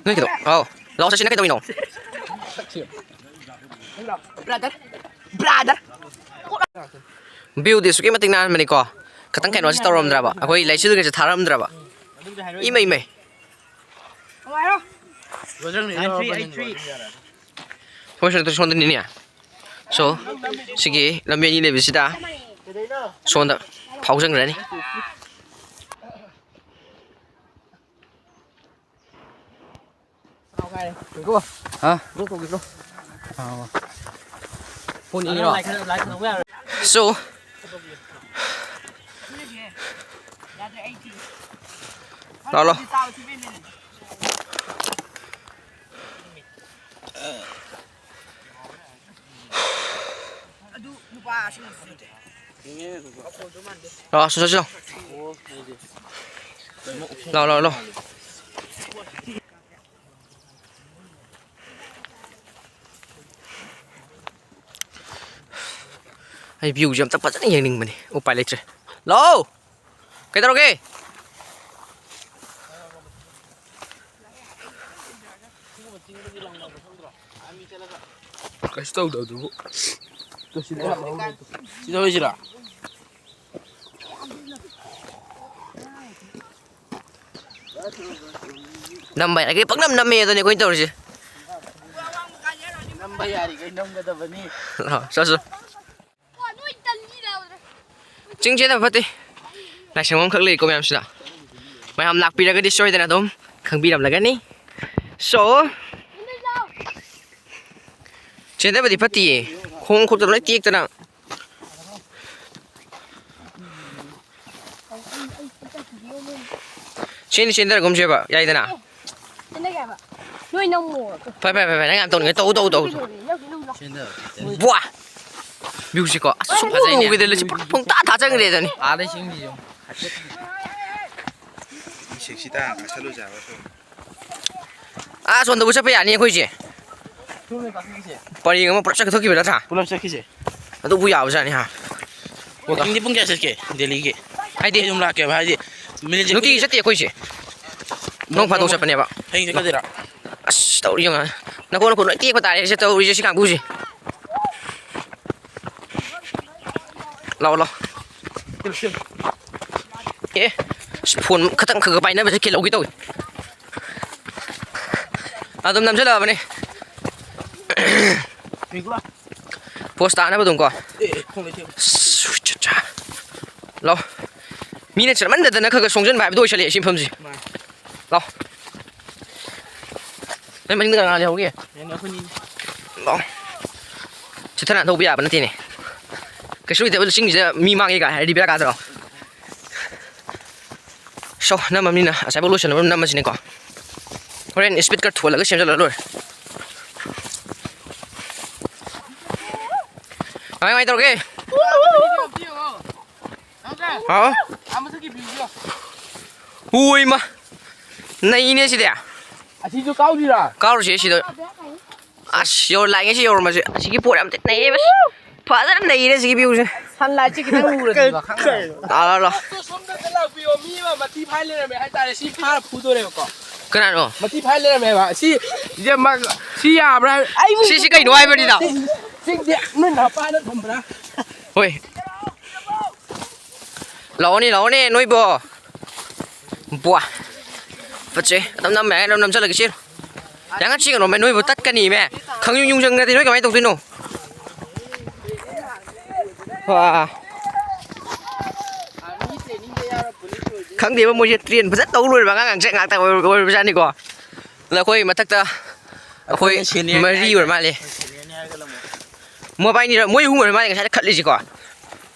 ꯅꯣꯏ ꯀꯩꯗꯧ-, ꯑꯥꯎ, ꯂꯥꯛꯑꯣ ꯆꯠꯁꯤ, ꯅꯪ ꯀꯩꯗꯧꯔꯤꯅꯣ? Brother, brother꯫ Viewꯗꯤ ꯑꯁꯨꯛꯀꯤ ꯃꯇꯤꯛ ꯅꯥꯟꯕꯅꯤꯀꯣ꯫ ꯈꯤꯇꯪ ꯀꯩꯅꯣꯁꯤ ꯇꯧꯔꯝꯗ꯭ꯔꯕ, ꯑꯩꯈꯣꯏ ꯂꯩꯆꯤꯜꯒꯁꯦ ꯊꯥꯔꯝꯗ꯭ꯔꯕ꯫ ꯏꯃꯩ, ꯏꯃꯩ꯫ ꯍꯣꯏ, ꯁꯣꯝꯗ, ꯁꯣꯝꯗꯅꯤꯅꯦ꯫ So, ꯁꯤꯒꯤ ꯂꯝꯕꯤ ꯑꯅꯤ ꯂꯩꯕꯁꯤꯗ ꯁꯣꯝꯗ ꯐꯥꯎꯖꯟꯈ꯭ꯔꯅꯤ꯫ ꯍꯥ? ꯐꯣꯟ ꯌꯦꯡꯉꯤꯔꯣ? So, ꯂꯥꯛꯑꯣ, ꯂꯥꯛꯑꯣ꯫ ꯂꯥꯛꯑꯣ, ꯁꯨ, ꯁꯨ, ꯁꯨ꯫ ꯂꯥꯛꯑꯣ, ꯂꯥꯛꯑꯣ, ꯂꯥꯛꯑꯣ꯫ ꯑꯩ ꯚ꯭ꯌꯨꯁꯦ ꯑꯝꯇ ꯐꯖꯅ ꯌꯦꯡꯅꯤꯡꯕꯅꯤ, ꯎꯄꯥꯏ ꯂꯩꯇ꯭ꯔꯦ꯫ ꯂꯥꯛꯑꯣ꯫ ꯀꯩꯗꯧꯔꯒꯦ? ꯀꯩꯁꯨ ꯇꯧꯗꯕꯗꯨꯕꯨ꯫ ꯁꯤꯗ ꯍꯣꯏꯁꯤꯔꯥ? ꯅꯝꯕ ꯌꯥꯔꯤꯈꯩ ꯄꯪꯅꯝ ꯅꯝꯃꯦ ꯑꯗꯨꯅꯤ ꯑꯩꯈꯣꯏꯅ ꯇꯧꯔꯤꯁꯦ꯫ ꯅꯝꯕ ꯌꯥꯔꯤꯈꯩ ꯅꯝꯒꯗꯕꯅꯤ꯫ ꯂꯥꯛꯑꯣ, ꯆꯠꯁꯨ꯫ ꯆꯤꯡ ꯆꯦꯟꯗꯕ ꯐꯠꯇꯦ꯫ ꯂꯥꯏꯁꯪ ꯑꯃꯈꯛ ꯂꯩꯀꯣ ꯃꯌꯥꯝꯁꯤꯗ꯫ ꯃꯌꯥꯝ ꯂꯥꯛꯄꯤꯔꯒꯗꯤ ꯁꯣꯏꯗꯅ ꯑꯗꯨꯝ ꯈꯪꯕꯤꯔꯝꯂꯒꯅꯤ꯫ So, ꯆꯦꯟꯗꯕꯗꯤ ꯐꯠꯇꯤꯌꯦ꯫ ꯈꯣꯡ ꯈꯨꯠꯇ ꯂꯣꯏ ꯇꯦꯛꯇꯅ꯫ ꯆꯦꯟꯗꯤ ꯆꯦꯟꯊꯔꯒꯨꯝꯁꯦꯕ, ꯌꯥꯏꯗꯅ? ꯆꯦꯟꯊꯒꯦ ꯍꯥꯏꯕ꯫ ꯅꯣꯏ ꯅꯝꯃꯣ꯫ ꯐꯩ, ꯐꯩ, ꯐꯩ, ꯐꯩ, ꯅꯪ ꯌꯥꯝ ꯇꯧꯅꯤꯡꯉꯦ, ꯇꯧ, ꯇꯧ, ꯇꯧ, ꯇꯧ꯫ ꯀꯩꯗꯧꯔꯒꯦ? ꯌꯥꯎꯁꯤ, ꯅꯝꯃꯨ ꯂꯥꯎ꯫ ꯕ꯭ꯋꯥ! ꯚ꯭ꯌꯨꯁꯤꯀꯣ, ꯑꯁ, ꯁꯨꯝ ꯐꯖꯩꯅꯦ꯫ ꯎꯈꯤꯗ꯭ꯔꯦ, ꯂꯩꯆꯤꯜ ꯄꯨꯡꯇꯥ ꯊꯥꯖꯟꯈ꯭ꯔꯦ ꯑꯗꯨꯅꯤ꯫ ꯑꯥꯗꯩ ꯆꯤꯡꯁꯤꯁꯨ ꯍꯥꯏꯐꯦꯠ ꯁꯦꯛꯁꯤ ꯇꯥ ꯀꯥꯈꯠꯂꯨꯁꯦ ꯍꯥꯏꯕ ꯁꯨꯝ꯫ ꯑꯥ, ꯁꯣꯝꯗꯕꯨ ꯆꯠꯄ ꯌꯥꯅꯤ ꯑꯩꯈꯣꯏꯁꯦ꯫ ꯁꯣꯝꯗ ꯀꯥꯈꯠꯈꯤꯁꯦ꯫ ꯄꯔꯦꯡ ꯑꯃ ꯄꯨꯔꯥ ꯆꯠꯊꯣꯛꯈꯤꯕ ꯅꯠꯇ꯭ꯔꯥ? ꯄꯨꯂꯞ ꯆꯠꯈꯤꯁꯦ꯫ ꯑꯗꯨꯕꯨ ꯌꯥꯕꯖꯥꯠꯅꯤ, ꯍꯥ? ꯋꯥꯀꯤꯡꯗꯤ ꯄꯨꯡ ꯀꯌꯥ ꯆꯠꯀꯦ ꯗꯦꯜꯂꯤꯒꯤ? ꯍꯥꯏꯗꯤ? ꯑꯩ ꯑꯗꯨꯝ ꯂꯥꯛꯀꯦꯕ, ꯍꯥꯏꯗꯤ ꯃꯤꯅꯤꯠꯁꯦ ꯅꯨꯡꯇꯤꯒꯤ ꯀꯨꯏ- ꯆꯠꯇꯦ ꯑꯩꯈꯣꯏꯁꯦ꯫ ꯅꯣꯡ ꯐꯥꯗꯣꯛ ꯆꯠꯄꯅꯦꯕ꯫ ꯍꯌꯦꯡ ꯆꯠꯀꯗꯣꯏꯔꯥ? ꯑꯁ, ꯇꯧꯔꯤ ꯌꯦꯡꯉꯣ꯫ ꯅꯈꯣꯟ ꯅꯈꯣꯟ ꯂꯣꯏ ꯇꯦꯛꯄ ꯇꯥꯔꯦ ꯁꯤ ꯇꯧꯔꯤꯁꯦ ꯁꯤ ꯀꯥꯡꯕꯨꯁꯦ꯫ ꯂꯥꯛꯑꯣ, ꯂꯥꯛꯑꯣ꯫ ꯑꯦ, ꯑꯁ, ꯐꯣꯟ ꯈꯇꯪ ꯈꯔ ꯈꯔ ꯄꯥꯏꯅꯕꯁꯦ ꯀꯤꯜꯍꯧꯒꯦ ꯇꯧꯏ꯫ ꯑꯗꯨꯝ ꯅꯝꯁꯤꯜꯂꯛꯑꯕꯅꯦ꯫ ꯄꯣꯁ ꯇꯥꯅꯕ ꯑꯗꯨꯝ ꯀꯣ꯫ ꯑꯦ, ꯑꯦ, ꯈꯣꯡ ꯂꯩꯊꯦꯛ꯫ ꯁꯨ-ꯆꯥ-ꯆꯥ꯫ ꯂꯥꯎ꯫ ꯃꯤꯅ ꯆꯠꯃꯟꯗꯗꯅ ꯈꯔ ꯈꯔ ꯁꯣꯡꯖꯟꯕ ꯍꯥꯏꯕꯗꯣ ꯑꯣꯏꯁꯜꯂꯛꯑꯦ ꯁꯤ ꯃꯐꯝꯁꯤ꯫ ꯃꯥꯅꯤ꯫ ꯂꯥꯎ꯫ ꯅꯣꯏ ꯃꯅꯤꯡꯗ ꯀꯅꯥ ꯂꯩꯍꯧꯒꯦ? ꯌꯥꯅꯤ, ꯑꯩꯈꯣꯏꯅꯤ꯫ ꯂꯥꯎ꯫ ꯆꯤꯠꯊꯅ ꯊꯧꯕ ꯌꯥꯕ ꯅꯠꯇꯦꯅꯦ꯫ ꯀꯩꯁꯨ ꯂꯩꯇꯕ ꯆꯤꯡꯁꯤꯗ ꯃꯤ ꯃꯥꯡꯉꯦ ꯀꯥꯏ ꯍꯥꯏꯔꯗꯤ ꯕꯦꯔꯥ ꯀꯥꯗ꯭ꯔꯣ? ꯁꯣ, ꯅꯝꯃꯕꯅꯤꯅ ꯉꯁꯥꯏꯐꯥꯎ ꯂꯣꯏꯁꯤꯟꯅꯕ ꯅꯝꯃꯁꯤꯅꯦꯀꯣ꯫ ꯍꯣꯔꯦꯟ ꯁ꯭ꯄꯤꯠ ꯈꯔ ꯊꯨꯍꯜꯂꯒ ꯁꯦꯝꯖꯤꯜꯂ ꯂꯣꯏꯔꯦ꯫ ꯀꯃꯥꯏ, ꯀꯃꯥꯏ ꯇꯧꯔꯒꯦ? ꯍꯥꯎ? ꯎꯏꯃ! ꯅꯩꯅꯦ ꯁꯤꯗꯤ꯫ ꯑꯁꯤꯁꯨ ꯀꯥꯎꯁꯤꯔꯥ? ꯀꯥꯎꯔꯨꯁꯦ ꯁꯤꯗ꯫ ꯑꯁ, ꯌꯧꯔ ꯂꯥꯛꯑꯦ ꯁꯤ ꯌꯧꯔꯝꯕꯁꯦ꯫ ꯑꯁꯤꯒꯤ ꯄꯣꯠ ꯌꯥꯝ ꯊꯤ ꯅꯩꯌꯦ, ꯑꯁ꯫ ꯐꯖꯅ ꯅꯩꯔꯦ ꯁꯤꯒꯤ ꯚ꯭ꯌꯨꯁꯦ꯫ ꯁꯟꯂꯥꯏꯠꯁꯦ ꯈꯤꯇꯪ ꯎꯔꯗꯤꯕ ꯈꯪꯗ꯭ꯔꯦ꯫ ꯂꯥꯛꯑꯣ, ꯂꯥꯛꯑꯣ, ꯂꯥꯛꯑꯣ꯫ ꯁꯣꯝꯗ ꯂꯥꯛꯄꯤꯌꯣ, ꯃꯤ ꯑꯃ ꯃꯊꯤ ꯐꯥꯏ ꯂꯩꯔꯝꯃꯦ ꯍꯥꯏꯇꯥꯔꯦ꯫ ꯁꯤ ꯐꯥꯔ ꯐꯨꯗꯣꯔꯦꯕꯀꯣ꯫ ꯀꯅꯥꯅꯣ? ꯃꯊꯤ ꯐꯥꯏ ꯂꯩꯔꯝꯃꯦꯕ꯫ ꯁꯤ, ꯁꯤ ꯌꯥꯕ꯭ꯔꯥ? ꯑꯩꯕꯨ ꯁꯤꯁꯤ ꯀꯩꯅꯣ ꯍꯥꯏꯕꯅꯤꯗ꯫ ꯁꯤꯗꯤ ꯅꯣꯏ ꯅꯄꯥꯅ ꯊꯝꯕ꯭ꯔꯥ? ꯍꯣꯏ꯫ ꯂꯥꯛꯑꯣꯅꯦ, ꯂꯥꯛꯑꯣꯅꯦ ꯅꯣꯏꯕꯣ꯫ ꯕ꯭ꯋꯥ꯫ ꯐꯠꯆꯦ꯫ ꯑꯗꯨꯝ ꯅꯝꯃꯦ, ꯑꯗꯨꯝ ꯅꯝꯁꯜꯂꯒꯦ ꯆꯦꯜꯂꯨ꯫ ꯌꯥꯡꯈꯠ ꯆꯦꯟꯒꯅꯣꯃꯦ, ꯅꯣꯏꯕꯨ ꯇꯠꯀꯅꯤꯃꯦ꯫ ꯈꯪꯌꯨꯡ ꯌꯨꯡꯖꯪꯅꯗꯤ ꯅꯣꯏ ꯀꯃꯥꯏꯅ ꯇꯧꯗꯣꯏꯅꯣ? ꯋꯥ꯫ ꯈꯪꯗꯦꯕ, ꯃꯣꯏꯁꯦ ꯇ꯭ꯔꯦꯟ ꯐꯖꯅ ꯇꯧ ꯂꯣꯏꯔꯕ ꯑꯉꯥꯡ ꯉꯥꯛꯇ ꯑꯣꯏ-, ꯑꯣꯏꯔꯕꯖꯥꯠꯅꯤꯀꯣ꯫ ꯑꯗ ꯑꯩꯈꯣꯏ ꯃꯊꯛꯇ ꯑꯩꯈꯣꯏ ꯑꯩꯈꯣꯏꯅ senior ꯃꯔꯤ ꯍꯥꯏꯁꯦ꯫ ꯑꯣꯏꯔ ꯃꯥꯜꯂꯦ꯫ Senior ꯍꯥꯏꯒꯗꯕꯅꯦ꯫ ꯃꯣꯏ ꯑꯅꯤꯔ-, ꯃꯣꯏ ꯑꯍꯨꯝ ꯑꯣꯏꯔ ꯃꯥꯜꯂꯦ ꯉꯁꯥꯏꯗ ꯈꯠꯂꯤꯁꯤꯀꯣ꯫ ꯑ,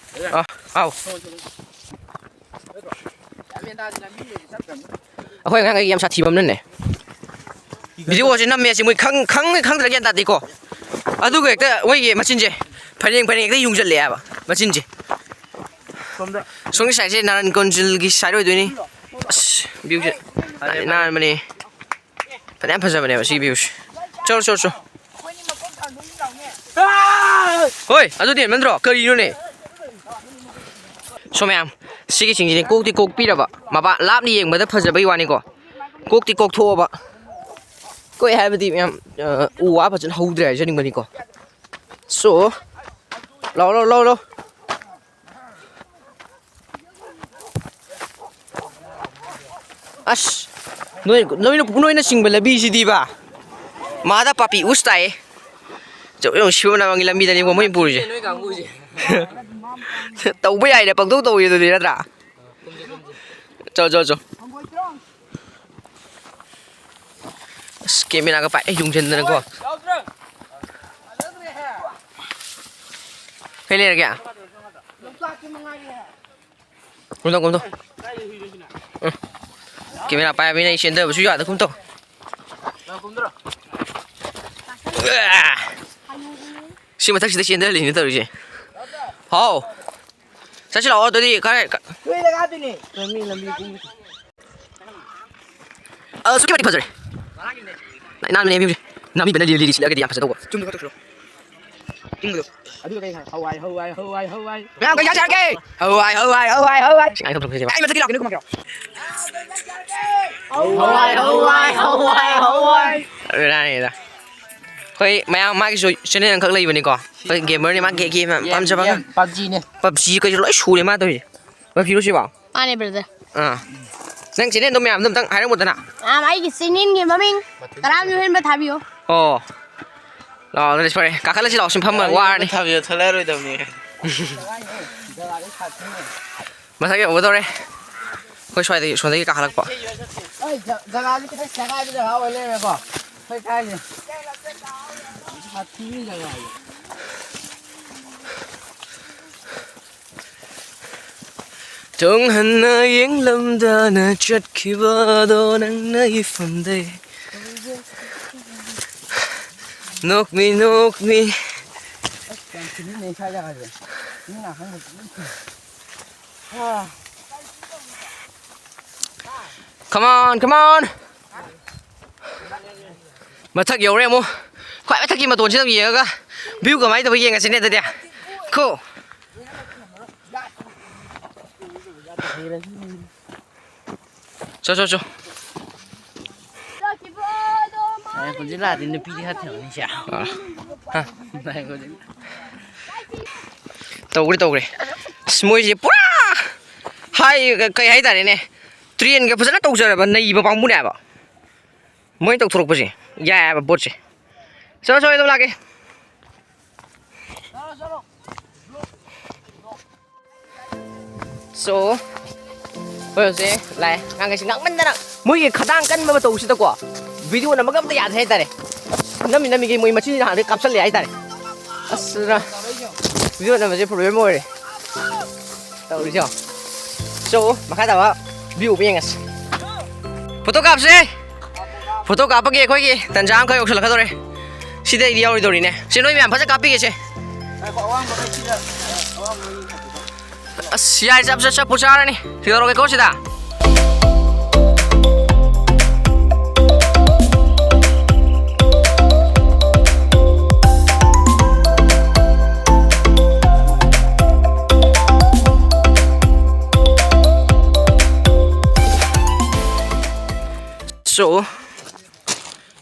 ꯑꯥꯎ꯫ ꯑꯩꯈꯣꯏ ꯑꯉꯥꯡꯈꯩ ꯌꯥꯝ ꯁꯥꯊꯤꯕ ꯑꯃꯅꯅꯦ, video ꯁꯦ ꯅꯝꯃꯦ ꯑꯁꯤ ꯃꯣꯏ ꯈꯪ-, ꯈꯪ-, ꯈꯪꯗ꯭ꯔꯥ ꯒ꯭ꯌꯥꯟ ꯇꯥꯗꯦꯀꯣ꯫ ꯑꯗꯨꯒ ꯍꯦꯛꯇ ꯃꯣꯏꯒꯤ ꯃꯆꯤꯟꯁꯦ ꯐꯅꯦꯛ ꯐꯅꯦꯛ ꯍꯦꯛꯇ ꯌꯨꯡꯁꯤꯜꯂꯛꯑꯦꯕ ꯃꯆꯤꯟꯁꯦ꯫ ꯁꯣꯝꯗ꯫ ꯁꯣꯝꯒꯤ side ꯁꯦ ꯅꯥꯔꯟ ꯀꯣꯟꯖꯤꯜꯒꯤ side ꯑꯣꯏꯗꯣꯏꯅꯤ꯫ ꯑꯁ, view ꯁꯦ ꯅꯥꯟꯗꯤ ꯅꯥꯟꯕꯅꯦ꯫ ꯐꯅꯌꯥꯝ ꯐꯖꯕꯅꯦꯕ ꯁꯤꯒꯤ view ꯁꯦ꯫ ꯆꯠꯂꯣ, ꯆꯠꯂꯣ, ꯆꯠꯂꯣ꯫ ꯍꯣꯏ, ꯑꯗꯨꯗꯤ ꯍꯦꯟꯃꯟꯗ꯭ꯔꯣ? ꯀꯔꯤꯅꯣꯅꯦ? ꯁꯣ ꯃꯌꯥꯝ, ꯁꯤꯒꯤ ꯆꯤꯡꯁꯤꯗꯤ ꯀꯣꯛꯇꯤ ꯀꯣꯛꯄꯤꯔꯕ꯫ ꯃꯄꯥ ꯂꯥꯞꯅ ꯌꯦꯡꯕꯗ ꯐꯖꯕꯩ ꯋꯥꯅꯤꯀꯣ꯫ ꯀꯣꯛꯇꯤ ꯀꯣꯛꯊꯣꯛꯑꯕ꯫ ꯀꯣꯛꯑꯦ ꯍꯥꯏꯕꯗꯤ ꯃꯌꯥꯝ, ꯑ, ꯎ ꯋꯥ ꯐꯖꯅ ꯍꯧꯗ꯭ꯔꯦ ꯍꯥꯏꯖꯅꯤꯡꯕꯅꯤꯀꯣ꯫ So, ꯂꯥꯎ, ꯂꯥꯎ, ꯂꯥꯎ, ꯂꯥꯎ꯫ ꯑꯁ, ꯅꯣꯏ, ꯅꯣꯏꯅ, ꯅꯣꯏꯅ ꯆꯤꯡꯕ ꯂꯝꯕꯤꯁꯤꯗꯤꯕ, ꯃꯥꯗ ꯄꯥꯄꯤ ꯎꯁ ꯇꯥꯏꯌꯦ꯫ ꯆꯧ ꯌꯧ ꯁꯤꯕ ꯅꯥꯃꯪꯒꯤ ꯂꯝꯕꯤꯗꯅꯤꯀꯣ ꯃꯣꯏꯅ ꯄꯨꯔꯤꯁꯦ꯫ ꯅꯣꯏ ꯀꯥꯡꯕꯨꯁꯦ꯫ ꯇꯧꯕ ꯌꯥꯏꯅ ꯄꯪꯇꯧ ꯇꯧꯋꯤ ꯑꯗꯨꯗꯤ, ꯅꯠꯇ꯭ꯔꯥ? ꯆꯣ, ꯆꯣ, ꯆꯣ꯫ ꯑꯁ, camera ꯒ ꯄꯥꯏ ꯌꯨꯡꯁꯤꯟꯗꯅꯀꯣ꯫ ꯀꯩ ꯂꯩꯔꯒꯦ? ꯀꯨꯝꯊꯧ, ꯀꯨꯝꯊꯧ꯫ ꯎꯝ꯫ Camera ꯄꯥꯏꯕꯅꯤꯅ ꯑꯩ ꯆꯦꯟꯊꯕꯁꯨ ꯌꯥꯗ ꯀꯨꯝꯊꯧ꯫ ꯁꯤ ꯃꯊꯛꯁꯤꯗ ꯆꯦꯟꯊꯍꯜꯂꯤꯅꯦ ꯇꯧꯔꯤꯁꯦ꯫ ꯍꯥꯎ꯫ ꯆꯠꯁꯤ ꯂꯥꯛꯑꯣ ꯑꯗꯨꯗꯤ ꯈꯔ ꯀ- ꯂꯣꯏ ꯂꯒꯥꯗꯣꯏꯅꯦ꯫ ꯃꯤ ꯂꯝꯕꯤ ꯀꯨꯝ-, ꯑ, ꯑꯁꯨꯛꯀꯤ ꯃꯇꯤꯛ ꯐꯖꯔꯦ꯫ ꯅꯥꯟꯕꯅꯦ view ꯁꯦ꯫ ꯅꯥꯃꯤꯕꯅ ꯂꯤꯔꯤ ꯂꯤꯔꯤ ꯁꯤꯜꯂꯒꯗꯤ ꯌꯥꯝ ꯐꯖꯗꯧꯕ꯫ ꯆꯨꯝꯅ ꯈꯛꯇ ꯁꯨꯔꯣ꯫ ꯆꯤꯡꯗꯣ꯫ ꯑꯗꯨꯒ ꯀꯩ ꯍꯥꯏ? ꯍꯋꯥꯏ, ꯍꯋꯥꯏ, ꯍꯋꯥꯏ, ꯍꯋꯥꯏ꯫ ꯃꯌꯥꯝ ꯀꯩ ꯏꯟꯖꯥꯡ ꯆꯥꯔꯒꯦ? ꯍꯋꯥꯏ, ꯍꯋꯥꯏ, ꯍꯋꯥꯏ, ꯍꯋꯥꯏ꯫ ꯁꯤ ꯉꯥꯏ ꯊꯝ ꯊꯝ ꯊꯝ꯫ ꯑꯩ ꯃꯊꯛꯇꯒꯤ ꯂꯥꯛꯀꯦ, ꯅꯣꯏ ꯀꯨꯝꯃꯛꯀꯦꯔꯣ? ꯍꯋꯥꯏ, ꯍꯋꯥꯏ, ꯍꯋꯥꯏ, ꯍꯋꯥꯏ꯫ ꯕꯦꯔꯥꯅꯤꯗ꯫ ꯑꯩꯈꯣꯏ ꯃꯌꯥꯝ ꯃꯥꯒꯤꯁꯨ ꯆꯦꯅꯦꯜ ꯑꯃꯈꯛ ꯂꯩꯕꯅꯤ ꯀꯣ꯫ ꯑꯩꯈꯣꯏ ꯒꯦꯃꯔꯅꯤ, ꯃꯥ ꯒꯦ-, ꯒꯦꯝ ꯌꯥꯝ ꯄꯥꯝꯖꯕ ꯑꯉꯥꯡ꯫ ꯄꯞꯖꯤꯅꯦ꯫ ꯄꯞꯖꯤ ꯀꯩꯁꯨ ꯂꯣꯏ ꯁꯨꯔꯦ ꯃꯥ ꯇꯧꯔꯤꯁꯦ꯫ ꯃꯥ ꯐꯤꯔꯣ ꯁꯤꯕꯣ? ꯃꯥꯅꯦ, ꯕ꯭ꯔꯗꯔ꯫ ꯑꯥ꯫ ꯅꯪ ꯆꯦꯅꯦꯜꯗꯣ ꯃꯌꯥꯝꯗꯣ ꯑꯝꯇꯪ ꯍꯥꯏꯔꯝꯃꯨꯗꯅ꯫ ꯑꯥ, ꯑꯩꯒꯤ ꯆꯦꯅꯦꯜꯒꯤ ꯃꯃꯤꯡ ꯇꯔꯥꯝꯅ ꯍꯦꯟꯕ ꯊꯥꯕꯤꯌꯨ꯫ ꯑꯣ꯫ ꯂꯥꯛꯑꯣ, ꯑꯗꯨꯗꯤ ꯐꯔꯦ꯫ ꯀꯥꯈꯠꯂꯁꯤ ꯂꯥꯛꯑꯣ, ꯁꯨꯝ ꯐꯝꯃ ꯋꯥꯔꯅꯤ꯫ ꯊꯥꯕꯤꯌꯣ, ꯊꯣꯛꯂꯛꯑꯔꯣꯏꯗꯕꯅꯤ꯫ ꯃꯊꯛ ꯌꯧꯒꯗꯧꯔꯦ꯫ ꯑꯩꯈꯣꯏ ꯁ꯭ꯋꯥꯏꯗꯒꯤ, ꯁꯣꯝꯗꯒꯤ ꯀꯥꯈꯠꯂꯛꯄ꯫ ꯑꯩ ꯖ-, ꯖꯒꯥꯁꯤ ꯈꯤꯇꯪ ꯁꯦꯒꯥꯏꯕ ꯖꯒꯥ ꯑꯣꯏ ꯂꯩꯔꯝꯃꯦꯀꯣ꯫ ꯑꯩꯈꯣꯏ ꯀꯥꯏꯁꯦ꯫ ꯁꯥꯊꯤꯕ ꯖꯒꯥꯁꯦ꯫ ꯇꯨꯡ ꯍꯟꯅ ꯌꯦꯡꯂꯝꯗꯅ ꯆꯠꯈꯤꯕꯗꯣ ꯅꯪꯅ ꯏꯐꯝꯗꯩ꯫ ꯅꯣꯛꯃꯤ, ꯅꯣꯛꯃꯤ꯫ ꯑꯁ, ꯌꯥꯝ ꯊꯤꯅ ꯅꯩ ꯁ꯭ꯋꯥꯏ ꯖꯒꯥꯁꯦ꯫ ꯃꯤ ꯉꯥꯛ ꯈꯪꯗꯦ꯫ ꯑꯥ꯫ Come on, come on. ꯃꯊꯛ ꯌꯧꯔꯦ ꯑꯃꯨꯛ꯫ ꯈ꯭ꯋꯥꯏ ꯃꯊꯛꯀꯤ ꯃꯇꯣꯟꯁꯤꯗ ꯑꯃꯨꯛ ꯌꯦꯡꯉꯒ view ꯀꯃꯥꯏꯅ ꯇꯧꯕ ꯌꯦꯡꯉꯁꯤꯅꯦ ꯑꯗꯨꯗꯤ꯫ ꯈꯣ꯫ ꯆꯣ, ꯆꯣ, ꯆꯣ꯫ ꯉꯥꯏꯈꯣ, ꯖꯤꯂꯥꯗꯤ ꯅꯨꯄꯤꯗꯤ ꯈꯔ ꯊꯦꯡꯅꯅꯤꯁꯦ꯫ ꯑꯥ꯫ ꯍꯥ꯫ ꯉꯥꯏꯈꯣ, ꯖꯤꯂꯥ꯫ ꯇꯧꯈ꯭ꯔꯦ, ꯇꯧꯈ꯭ꯔꯦ꯫ ꯑꯁ, ꯃꯣꯏꯁꯦ ꯄꯨꯔꯥ ꯍꯥꯏ, ꯀꯩ ꯍꯥꯏꯇꯥꯔꯦꯅꯦ, ꯇ꯭ꯔꯦꯟꯒ ꯐꯖꯅ ꯇꯧꯖꯔꯕ ꯅꯩꯕ ꯀꯥꯡꯕꯨꯅꯦ ꯍꯥꯏꯕ꯫ ꯃꯣꯏꯅ ꯇꯧꯊꯣꯔꯛꯄꯁꯦ ꯌꯥꯏ ꯍꯥꯏꯕ ꯄꯣꯠꯁꯦ꯫ ꯆꯠꯂꯣ, ꯆꯠꯂꯣ, ꯑꯩ ꯑꯗꯨꯝ ꯂꯥꯛꯀꯦ꯫ So, ꯑꯩꯈꯣꯏ ꯍꯧꯖꯤꯛ ꯂꯥꯛꯑꯦ꯫ ꯑꯉꯥꯡꯈꯩꯁꯤ ꯉꯥꯡꯃꯟꯗꯅ ꯃꯣꯏꯒꯤ ꯈꯗꯥꯡ ꯀꯟꯕ ꯃꯇꯧꯁꯤꯗꯀꯣ, video ꯅꯝꯕꯒ ꯑꯝꯇ ꯌꯥꯗ꯭ꯔꯦ ꯍꯥꯏꯇꯥꯔꯦ꯫ ꯅꯝꯃꯤ ꯅꯝꯃꯤꯒꯩ ꯃꯣꯏ ꯃꯆꯤꯟꯁꯤꯅ ꯍꯥꯟꯅꯗꯩ ꯀꯥꯞꯁꯜꯂꯦ ꯍꯥꯏꯇꯥꯔꯦ꯫ ꯑꯁ, ꯑꯗꯨꯅ video ꯅꯝꯕꯁꯦ problem ꯑꯣꯏꯔꯦ ꯇꯧꯔꯤꯁꯦ꯫ So, ꯃꯈꯥ ꯇꯥꯕ view ꯑꯃ ꯌꯦꯡꯉꯁꯤ꯫ Photo ꯀꯥꯞꯁꯦ꯫ Photo ꯀꯥꯞꯄꯒꯤ ꯑꯩꯈꯣꯏꯒꯤ ꯇꯟꯖꯥ ꯑꯃꯈꯛ ꯌꯧꯁꯤꯜꯂꯛꯀꯗꯧꯔꯦ꯫ ꯁꯤꯗꯩꯗꯤ ꯌꯥꯎꯔꯣꯏꯗꯧꯔꯤꯅꯦ꯫ ꯁꯤ ꯅꯣꯏ ꯃꯌꯥꯝ ꯐꯖꯅ ꯀꯥꯞꯄꯤꯒꯦꯁꯦ꯫ ꯑꯁ, ꯌꯥꯔꯦ, ꯆꯞ, ꯆꯞ, ꯆꯞꯄꯨ ꯆꯥꯔꯅꯤ꯫ ꯀꯩꯗꯧꯔꯒꯦꯀꯣ ꯁꯤꯗ? ꯆꯣ꯫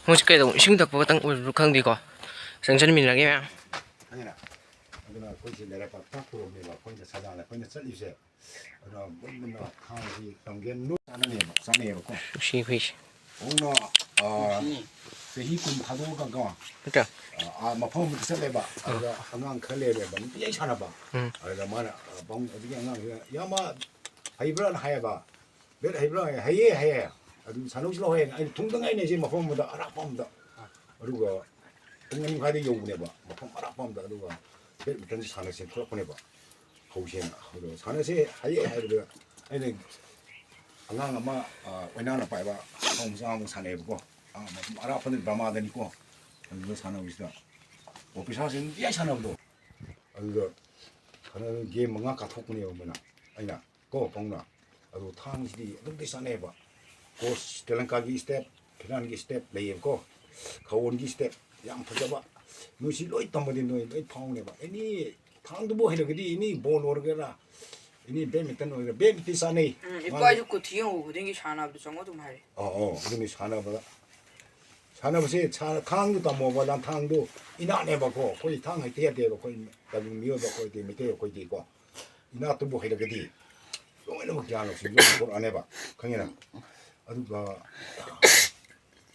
ꯃꯣꯏꯁꯦ ꯀꯩꯗꯧ-, ꯏꯁꯤꯡ ꯊꯛꯄ ꯈꯛꯇꯪ ꯑꯣꯏꯔꯕ꯭ꯔꯥ ꯈꯪꯗꯦꯀꯣ꯫ ꯆꯪꯁꯤꯟꯃꯤꯟꯅꯒꯦ ꯃꯌꯥꯝ꯫ ꯈꯪꯉꯦꯅ? ꯑꯗꯨꯅ ꯑꯩꯈꯣꯏꯁꯦ ꯂꯩꯔꯛ ꯄꯥꯛꯇ ꯈꯨꯔꯨꯝꯃꯦꯕ ꯑꯩꯈꯣꯏꯅ ꯁꯖꯥꯅ ꯑꯩꯈꯣꯏꯅ ꯆꯠꯂꯤꯁꯦ꯫ ꯑꯗꯨꯅ ꯃꯨꯟꯅ ꯈꯥꯡꯁꯤ ꯇꯝꯒꯦ ꯅꯣꯏ ꯆꯥꯅꯅꯦꯕ, ꯆꯥꯅꯩꯌꯦꯕꯀꯣ꯫ ꯅꯨꯡꯁꯤ ꯑꯩꯈꯣꯏꯁꯦ꯫ ꯍꯧꯅ, ꯑꯥ, ꯆꯍꯤ ꯀꯨꯟ ꯊꯥꯗꯣꯛꯑꯒꯀꯣ, ꯅꯠꯇ꯭ꯔꯥ? ꯑꯥ, ꯃꯐꯝ ꯑꯃꯗ ꯆꯠꯂꯦꯕ꯫ ꯑꯗꯨꯗ ꯑꯉꯥꯡ ꯈꯔ ꯂꯩꯔꯦꯕ, ꯅꯨꯄꯤ ꯂꯣꯏ ꯁꯥꯟꯅꯕ꯫ ꯎꯝ꯫ ꯑꯗꯨꯗ ꯃꯥꯅ, ꯑꯥ, ꯄꯥꯕꯨꯡ ꯑꯗꯨꯒꯤ ꯑꯉꯥꯡꯁꯤꯅ, "ꯏꯌꯥꯝꯕ ꯍꯩꯕ꯭ꯔꯥꯅ?" ꯍꯥꯏꯌꯦꯕ꯫ "ꯕꯦꯠ ꯍꯩꯕ꯭ꯔꯥ?" "ꯍꯩꯌꯦ, ꯍꯩꯌꯦ꯫ ꯑꯗꯨ ꯁꯥꯟꯅꯧꯁꯤ ꯂꯥꯛꯑꯣ ꯍꯌꯦꯡ꯫ ꯑꯩꯅ ꯊꯨꯡꯗ ꯉꯥꯏꯅꯁꯦ ꯃꯐꯝ ꯑꯃꯗ, ꯑꯔꯥꯞꯄ ꯑꯃꯗ꯫ ꯑꯗꯨꯒ ꯄꯨꯡ ꯑꯅꯤ ꯃꯈꯥꯏꯗ ꯌꯧꯕꯅꯦꯕ, ꯃꯐꯝ ꯑꯔꯥꯞꯄ ꯑꯃꯗ꯫ ꯑꯗꯨꯒ ꯕꯦꯠꯃꯤꯟꯇꯟꯁꯦ ꯁꯥꯟꯅꯁꯦꯅ ꯊꯣꯛꯂꯛꯄꯅꯦꯕ꯫ ꯍꯧꯁꯦꯅ꯫ ꯑꯗꯣ ꯁꯥꯟꯅꯁꯦ ꯍꯥꯏꯌꯦ ꯍꯥꯏꯕꯗ ꯑꯩꯅ ꯑꯉꯥꯡ ꯑꯃ, ꯑ, ꯑꯣꯏꯅꯥꯅ ꯄꯥꯏꯕ ꯑꯉꯥꯡ ꯃꯆꯥ ꯑꯃꯒ ꯁꯥꯟꯅꯩꯌꯦꯕꯀꯣ꯫ ꯑꯉꯥꯡ ꯃꯐꯝ ꯑꯔꯥꯞꯄꯗ ꯕꯔꯃꯥꯗꯅꯤꯀꯣ꯫ ꯑꯗꯨꯗ ꯁꯥꯟꯅꯕꯁꯤꯗ ꯑꯣ ꯄꯩꯁꯥꯁꯦ ꯅꯨꯡꯇꯤꯖꯥꯏ ꯁꯥꯟꯅꯕꯗꯣ꯫ ꯑꯗꯨꯗ ꯁꯥꯟꯅ ꯒꯦꯝ ꯃꯉꯥ ꯀꯥꯞꯊꯣꯛꯄꯅꯦꯕ ꯃꯣꯏꯅ꯫ ꯑꯩꯅ ꯀꯣ ꯄꯥꯕꯨꯡꯅ꯫ ꯑꯗꯣ ꯊꯥꯡꯁꯤꯗꯤ ꯑꯗꯨꯝꯗꯤ ꯆꯥꯅꯩꯑꯕ꯫ ꯀꯣꯁ ꯇꯦꯂꯪꯀꯥꯒꯤ ꯁ꯭ꯇꯦꯞ, ꯐꯤꯔꯥꯟꯒꯤ ꯁ꯭ꯇꯦꯞ ꯂꯩꯌꯦꯕꯀꯣ꯫ ꯈꯋꯣꯟꯒꯤ ꯁ꯭ꯇꯦꯞ ꯌꯥꯝ ꯐꯖꯕ꯫ ꯅꯣꯏꯁꯤ ꯂꯣꯏ ꯇꯝꯃꯗꯤ ꯅꯣꯏ ꯂꯣꯏ ꯐꯥꯎꯅꯦꯕ꯫ ꯑꯦꯅꯤ ꯊꯥꯡꯗꯨꯕꯨ ꯍꯩꯔꯒꯗꯤ ꯑꯦꯅꯤ ꯕꯣꯜ ꯑꯣꯏꯔꯒꯦꯔꯥ, ꯑꯦꯅꯤ ꯕꯦꯠꯃꯤꯟꯇꯟ ꯑꯣꯏꯒꯦꯔꯥ, ꯕꯦꯠꯃꯤꯟꯇꯟ ꯆꯥꯅꯩ꯫ ꯎꯝ, ꯃꯥꯅ ꯏꯄꯥꯁꯨ ꯀꯨꯊꯤ ꯌꯦꯡꯉꯨ ꯈꯨꯗꯤꯡꯒꯤ ꯁꯥꯟꯅꯕꯗꯣ ꯆꯪꯉꯣ ꯑꯗꯨꯝ ꯍꯥꯏꯔꯦ꯫ ꯑꯧ, ꯑꯧ, ꯑꯗꯨꯅꯤ ꯁꯥꯟꯅꯕꯗ꯫ ꯁꯥꯟꯅꯕꯁꯦ ꯁꯥ-, ꯊꯥꯡꯗꯨ ꯇꯝꯃꯣꯕ, ꯂꯥꯟꯊꯥꯡꯗꯨ ꯏꯅꯥꯠꯅꯦꯕꯀꯣ꯫ ꯑꯩꯈꯣꯏ ꯊꯥꯡ ꯍꯩꯇ ꯌꯥꯗꯦꯕ, ꯑꯩꯈꯣꯏ ꯇꯥꯏꯕꯪ ꯃꯤꯑꯣꯏꯕ ꯑꯩꯈꯣꯏꯗꯤ, ꯃꯩꯇꯩ ꯑꯩꯈꯣꯏꯗꯤꯀꯣ꯫ ꯏꯅꯥꯠꯇꯨꯕꯨ ꯍꯩꯔꯒꯗꯤ ꯂꯣꯏꯅꯃꯛ ꯒ꯭ꯌꯥꯟ ꯂꯧꯁꯤꯡꯗꯨ ꯄꯨꯔꯛꯑꯅꯦꯕ, ꯈꯪꯉꯦꯅ? ꯑꯗꯨꯒ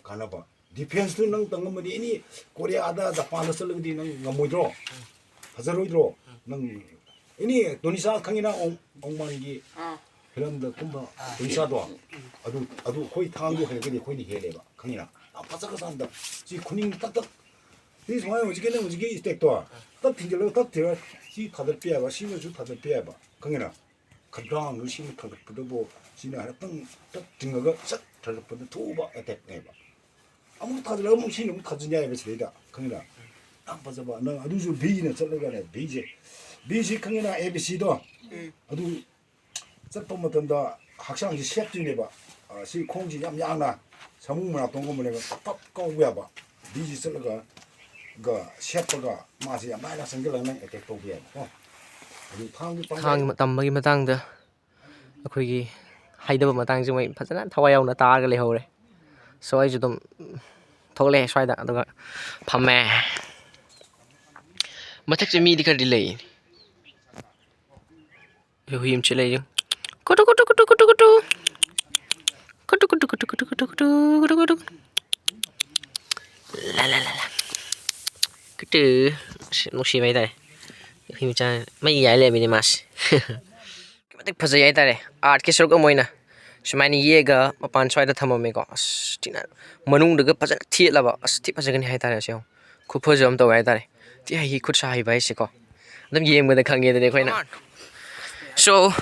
ꯀꯥꯟꯅꯕ ꯗꯤꯐꯦꯟꯁꯇꯨ ꯅꯪ ꯇꯝꯉꯝꯃꯗꯤ ꯑꯦꯅꯤ ꯀꯣꯔꯤꯌꯥꯗ, ꯖꯄꯥꯟꯗ ꯆꯠꯂꯒꯗꯤ ꯅꯪ ꯉꯝꯃꯣꯏꯗ꯭ꯔꯣ? ꯐꯖꯔꯣꯏꯗ꯭ꯔꯣ? ꯅꯪ ꯑꯦꯅꯤ ꯇꯣꯅꯤꯁꯥ ꯈꯪꯉꯤꯅ, ꯑꯣꯡ-, ꯑꯣꯡꯃꯥꯟꯒꯤ ꯑꯥ꯫ ꯐꯤꯂꯝꯗ ꯀꯨꯝꯕ ꯑꯥ꯫ ꯇꯣꯅꯤꯁꯥꯗꯣ? ꯑꯗꯨ, ꯑꯗꯨ ꯑꯩꯈꯣꯏ ꯊꯥꯡꯗꯣ ꯍꯩꯔꯒꯗꯤ ꯑꯩꯈꯣꯏꯅ ꯍꯦꯜꯂꯦꯕ, ꯈꯪꯉꯤꯅ? ꯌꯥꯝ ꯐꯖꯈ꯭ꯔꯖꯥꯠꯅꯤꯗ꯫ ꯁꯤ ꯈꯨꯅꯤꯡ ꯇꯛ ꯇꯛ꯫ ꯁꯤ ꯁꯨꯃꯥꯏꯅ ꯍꯧꯖꯤꯛꯀꯤ ꯅꯪ ꯍꯧꯖꯤꯛꯀꯤ ꯁ꯭ꯇꯦꯛꯇꯣ ꯇꯛ ꯊꯤꯡꯖꯤꯜꯂꯒ ꯇꯛ ꯊꯤꯔ ꯁꯤ ꯊꯥꯗꯠꯄ ꯌꯥꯏꯕ, ꯁꯤꯃꯁꯨ ꯊꯥꯗꯠꯄ ꯌꯥꯏꯕ, ꯈꯪꯉꯤꯅ? ꯈꯗꯥꯡꯗꯨ ꯁꯤꯃ ꯊꯥꯡꯒꯠꯄꯗꯨꯕꯨ ꯁꯤꯅ ꯍꯥꯏꯔꯞꯇꯪ ꯇꯛ ꯇꯤꯡꯉꯒ ꯁꯠ ꯊꯥꯡꯒꯠꯄꯗ ꯊꯨꯕ ꯑꯦꯇꯦꯛꯅꯦꯕ꯫ ꯑꯃꯨꯛ ꯊꯥꯖꯤꯜꯂꯒ ꯑꯃꯨꯛ ꯁꯤꯅ ꯑꯃꯨꯛ ꯊꯥꯖꯤꯟ ꯌꯥꯏꯕ ꯁꯤꯗꯩꯗ, ꯈꯪꯉꯤꯅ? ꯌꯥꯝ ꯐꯖꯕ꯫ ꯅꯪ ꯑꯗꯨꯁꯨ ꯚꯤꯅ ꯆꯠꯂꯒꯅꯦ, ꯚꯤꯁꯦ, ꯚꯤꯁꯦ ꯈꯪꯉꯤꯅ? ꯑꯦ ꯕꯤ ꯁꯤꯗꯣ꯫ ꯎꯝ꯫ ꯑꯗꯨ ꯆꯠꯄ ꯃꯇꯝꯗ ꯍꯛꯆꯥꯡꯁꯤ ꯁꯦꯠꯇꯣꯏꯅꯦꯕ꯫ ꯑ, ꯁꯤ ꯈꯣꯡꯁꯤ ꯌꯥꯝ ꯌꯥꯡꯅ ꯁꯥꯃꯨ ꯃꯅꯥꯇꯣꯟꯒꯨꯝꯕꯅꯦꯕ, ꯄꯞ ꯄꯞ ꯀꯥꯎꯕ ꯌꯥꯕ꯫ ꯚꯤꯁꯤ ꯆꯠꯂꯒ, ꯒ ꯁꯦꯠꯄꯒ ꯃꯥꯁꯤ ꯌꯥꯝ ꯂꯥꯏꯅ ꯆꯪꯁꯤꯜꯂꯒ ꯅꯪ ꯑꯦꯇꯦꯛ ꯇꯧꯕ ꯌꯥꯏꯕꯀꯣ꯫ ꯑꯗꯨ ꯊꯥꯡꯒꯤ ꯄꯥꯡꯒꯜ ꯊꯥꯡꯒꯤ ꯇꯝꯕꯒꯤ ꯃꯇꯥꯡꯗ ꯑꯩꯈꯣꯏꯒꯤ ꯍꯩꯗꯕ ꯃꯇꯥꯡꯁꯤ ꯃꯣꯏ ꯐꯖꯅ ꯊꯋꯥꯏ ꯌꯥꯎꯅ ꯇꯥꯔꯒ ꯂꯩꯍꯧꯔꯦ꯫ So ꯑꯩꯁꯨ ꯑꯗꯨꯝ ꯊꯣꯛꯂꯛꯑꯦ ꯁ꯭ꯋꯥꯏꯗ, ꯑꯗꯨꯒ ꯐꯝꯃꯦ꯫ ꯃꯊꯛꯁꯦ ꯃꯤꯗꯤ ꯈꯔꯗꯤ ꯂꯩ꯫ ꯍꯨꯏ ꯑꯃ ꯆꯦꯜꯂꯛꯏ꯫ ꯀꯨꯇꯨ, ꯀꯨꯇꯨ, ꯀꯨꯇꯨ, ꯀꯨꯇꯨ, ꯀꯨꯇꯨ꯫ ꯀꯨꯇꯨ, ꯀꯨꯇꯨ, ꯀꯨꯇꯨ꯫ ꯂꯥ, ꯂꯥ, ꯂꯥ, ꯂꯥ꯫ ꯀꯨꯇꯨ꯫ ꯑꯁ, ꯅꯨꯡꯁꯤꯕ ꯍꯥꯏꯇꯥꯔꯦ꯫ ꯍꯨꯏ ꯃꯆꯥ ꯃꯩ ꯌꯥꯏ ꯂꯩꯔꯝꯃꯤꯅꯦ ꯃꯥꯁꯦ꯫ ꯃꯇꯤꯛ ꯐꯖꯩ ꯍꯥꯏꯇꯥꯔꯦ꯫ Artꯀꯤ ꯁꯔꯨꯛ ꯑꯃ ꯑꯣꯏꯅ ꯁꯨꯃꯥꯏꯅ ꯌꯦꯛꯑꯒ ꯃꯄꯥꯟ ꯁ꯭ꯋꯥꯏꯗ ꯊꯝꯃꯝꯃꯦꯀꯣ꯫ ꯑꯁ, ꯊꯤꯅ ꯃꯅꯨꯡꯗꯒ ꯐꯖꯅ ꯊꯦꯠꯂꯕ꯫ ꯑꯁ, ꯊꯤ ꯐꯖꯒꯅꯤ ꯍꯥꯏꯇꯥꯔꯦ꯫ ꯑꯁꯤ ꯌꯦꯡꯉꯨ꯫ ꯈꯨꯐꯖ ꯑꯃ ꯇꯧꯋꯦ ꯍꯥꯏꯇꯥꯔꯦ꯫ ꯊꯤ ꯍꯩ ꯈꯨꯠ ꯁꯥ ꯍꯩꯕ ꯍꯥꯏꯁꯦꯀꯣ꯫ ꯑꯗꯨꯝ ꯌꯦꯡꯕꯗ ꯈꯪꯉꯦꯗꯅ ꯑꯩꯈꯣꯏꯅ꯫ So,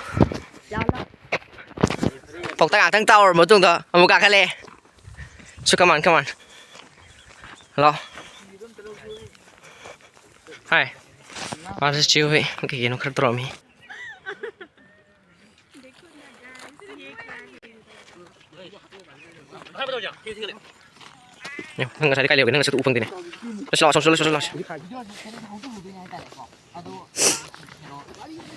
ꯄꯥꯎꯇꯥꯛ ꯉꯥꯛꯇꯪ ꯇꯥꯎꯔꯕ ꯃꯇꯨꯡꯗ ꯑꯃꯨꯛ ꯀꯥꯈꯠꯂꯛꯑꯦ꯫ So, come on, come on. Hello. Hi. ꯃꯥꯁꯨ ꯆꯦ ꯍꯣꯏ ꯀꯩ ꯀꯩꯅꯣ ꯈꯔ ꯇꯧꯔꯝꯃꯤ꯫ ꯑꯦ, ꯅꯪ ꯉꯁꯥꯏꯗꯤ ꯀꯥꯏ ꯂꯩꯍꯧꯒꯦ? ꯅꯪ ꯅꯁꯛꯇꯨ ꯎ ꯐꯪꯗꯦꯅꯦ꯫ ꯑꯁ, ꯂꯥꯛꯑꯣ, ꯂꯥꯛꯑꯣ, ꯂꯥꯛꯑꯣ, ꯂꯥꯛꯑꯣ꯫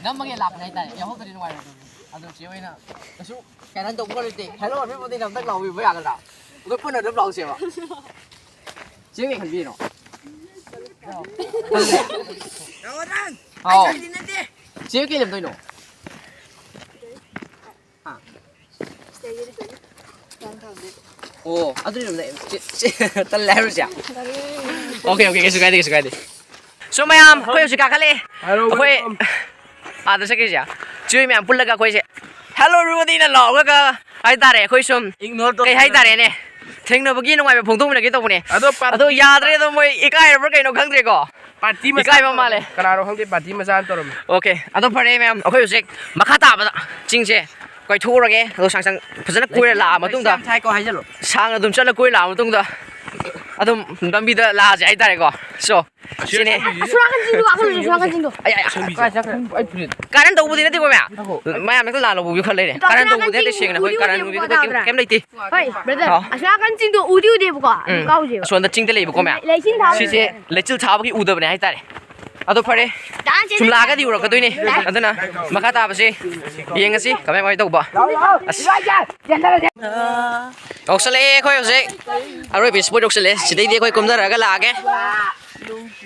ꯅꯝꯃꯒꯦ ꯂꯥꯛꯄꯅꯦ ꯍꯥꯏꯇꯥꯔꯦ꯫ ꯌꯥꯎꯍꯧꯗ꯭ꯔꯗꯤ ꯅꯨꯡꯉꯥꯏꯔꯣꯏꯗꯕꯅꯤ꯫ ꯑꯗꯣ ꯆꯦ ꯍꯣꯏꯅ ꯀꯩꯁꯨ ꯀꯩꯅꯣ ꯇꯧꯕ ꯅꯠꯇꯦ꯫ Hello everybody ꯑꯝꯇꯪ ꯂꯥꯎꯕꯤꯕ ꯌꯥꯒꯗ꯭ꯔꯥ? ꯑꯩꯈꯣꯏ ꯄꯨꯟꯅ ꯑꯗꯨꯝ ꯂꯥꯎꯁꯦꯕ꯫ ꯆꯦ ꯍꯣꯏ ꯀꯩ ꯈꯟꯕꯤꯔꯤꯅꯣ? ꯈꯜꯂꯦ? ꯑꯥꯎ꯫ ꯆꯦ ꯍꯣꯏ ꯀꯩ ꯂꯝꯗꯩꯅꯣ? ꯍꯥ? ꯑꯣ, ꯑꯗꯨꯗꯤ ꯑꯗꯨꯝ ꯂꯩ-, ꯆꯦ-, ꯆꯦ-, ꯇꯜꯂꯦ ꯍꯥꯏꯔꯨꯁꯦ꯫ Okay, okay, ꯀꯩꯁꯨ ꯀꯥꯏꯗꯦ, ꯀꯩꯁꯨ ꯀꯥꯏꯗꯦ꯫ So, ꯃꯌꯥꯝ, ꯑꯩꯈꯣꯏ ꯍꯧꯖꯤꯛ ꯀꯥꯈꯠꯂꯛꯑꯦ꯫ ꯍꯥꯏꯔꯣ, ꯑꯩꯈꯣꯏ welcome꯫ ꯑꯥꯗ ꯆꯠꯈ꯭ꯔꯤꯁꯦ꯫ ꯆꯦ ꯍꯣꯏ ꯃꯌꯥꯝ ꯄꯨꯜꯂꯒ ꯑꯩꯈꯣꯏꯁꯦ, "Hello, everybody"ꯅ ꯂꯥꯎꯔꯒ ꯍꯥꯏꯇꯥꯔꯦ, ꯑꯩꯈꯣꯏ ꯁꯨꯝ, Ignore ꯇꯧ-, ꯀꯩ ꯍꯥꯏꯇꯥꯔꯦꯅꯦ, ꯊꯦꯡꯅꯕꯒꯤ ꯅꯨꯡꯉꯥꯏꯕ ꯐꯣꯡꯗꯣꯛꯃꯤꯟꯅꯒꯦ ꯇꯧꯕꯅꯦ꯫ ꯑꯗꯣ party ꯑꯗꯣ ꯌꯥꯗ꯭ꯔꯦ, ꯑꯗꯣ ꯃꯣꯏ ꯏꯀꯥꯏꯔꯕ꯭ꯔꯥ ꯀꯩꯅꯣ ꯈꯪꯗ꯭ꯔꯦꯀꯣ꯫ Party ꯃꯆꯥ ꯏꯀꯥꯏꯕ ꯑꯃ ꯃꯥꯜꯂꯦ꯫ ꯀꯅꯥꯅꯣ ꯈꯪꯗꯦ, party ꯃꯆꯥ ꯑꯃ ꯇꯧꯔꯝꯃꯤ꯫ Okay, ꯑꯗꯣ ꯐꯔꯦ ꯃꯌꯥꯝ, ꯑꯩꯈꯣꯏ ꯍꯧꯖꯤꯛ ꯃꯈꯥ ꯇꯥꯕꯗ ꯆꯤꯡꯁꯦ ꯀꯣꯏꯊꯣꯛꯎꯔꯒꯦ꯫ ꯑꯗꯣ ꯁꯥꯡ ꯁꯥꯡ ꯐꯖꯅ ꯀꯣꯏꯔ ꯂꯥꯛꯑ ꯃꯇꯨꯡꯗ ꯌꯥꯝ ꯊꯥꯏꯀꯣ ꯍꯥꯏꯖꯜꯂꯣ꯫ ꯁꯥꯡꯅ ꯑꯗꯨꯝ ꯆꯠꯂ ꯀꯣꯏꯔ ꯂꯥꯛꯑ ꯃꯇꯨꯡꯗ ꯑꯗꯨꯝ ꯂꯝꯕꯤꯗ ꯂꯥꯛꯑꯁꯦ ꯍꯥꯏꯇꯥꯔꯦꯀꯣ꯫ So, ꯁꯤꯅꯦ꯫ ꯑꯁꯣꯝ ꯅꯥꯀꯟ ꯆꯤꯡꯗꯣ ꯀꯥꯈꯠꯂꯨꯁꯦ, ꯑꯁꯣꯝ ꯅꯥꯀꯟ ꯆꯤꯡꯗꯣ꯫ ꯑꯩ, ꯑꯩ, ꯑꯩ, ꯀꯥꯏ ꯆꯠꯈ꯭ꯔꯦ? ꯑꯩ ꯐꯨꯔꯤꯠ꯫ ꯀꯥꯔꯟ ꯇꯧꯕꯗꯤ ꯅꯠꯇꯦꯀꯣ ꯃꯌꯥꯝ꯫ ꯉꯥꯏꯈꯣ, ꯑꯩ ꯃꯌꯥꯝ ꯍꯦꯛꯇ ꯂꯥꯜꯂꯧꯕꯒꯤ ꯈꯔ ꯂꯩꯔꯦ꯫ ꯀꯥꯔꯟ ꯇꯧꯕꯗꯤ ꯅꯠꯇꯦ, ꯁꯦꯡꯅ ꯑꯩꯈꯣꯏ ꯀꯥꯔꯟ ꯅꯨꯡꯒꯤ ꯈꯣꯠꯄ ꯀꯩꯝ, ꯀꯩꯝ ꯂꯩꯇꯦ꯫ ꯍꯣꯏ, brother, ꯑꯥꯎ꯫ ꯑꯁꯣꯝ ꯅꯥꯀꯟ ꯆꯤꯡꯗꯣ ꯎꯗꯤ ꯎꯗꯦꯕꯀꯣ, ꯑꯗꯨꯝ ꯎꯝ꯫ ꯀꯥꯎꯁꯦꯕ꯫ ꯑꯁꯣꯝꯗ ꯆꯤꯡꯗ ꯂꯩꯕꯀꯣ ꯃꯌꯥꯝ꯫ ꯂꯩꯆꯤꯜ ꯊꯥꯕ꯫ ꯁꯤꯁꯦ ꯂꯩꯆꯤꯜ ꯊꯥꯕꯒꯤ ꯎꯗꯕꯅꯦ ꯍꯥꯏꯇꯥꯔꯦ꯫ ꯑꯗꯣ ꯐꯔꯦ, ꯁꯨꯝ ꯂꯥꯛꯑꯒꯗꯤ ꯎꯔꯛꯀꯗꯣꯏꯅꯦ꯫ ꯑꯗꯨꯅ ꯃꯈꯥ ꯇꯥꯕꯁꯤ ꯌꯦꯡꯉꯁꯤ ꯀꯃꯥꯏ ꯀꯃꯥꯏ ꯇꯧꯕ꯫ ꯑꯁ, ꯌꯧꯁꯜꯂꯛꯑꯦ ꯑꯩꯈꯣꯏ ꯍꯧꯖꯤꯛ꯫ ꯑꯔꯣꯏꯕ ꯏꯁꯄꯣꯠ ꯌꯧꯁꯜꯂꯛꯑꯦ꯫ ꯁꯤꯗꯩꯗꯤ ꯑꯩꯈꯣꯏ ꯀꯨꯝꯊꯔꯛꯑꯒ ꯂꯥꯛꯑꯒꯦ꯫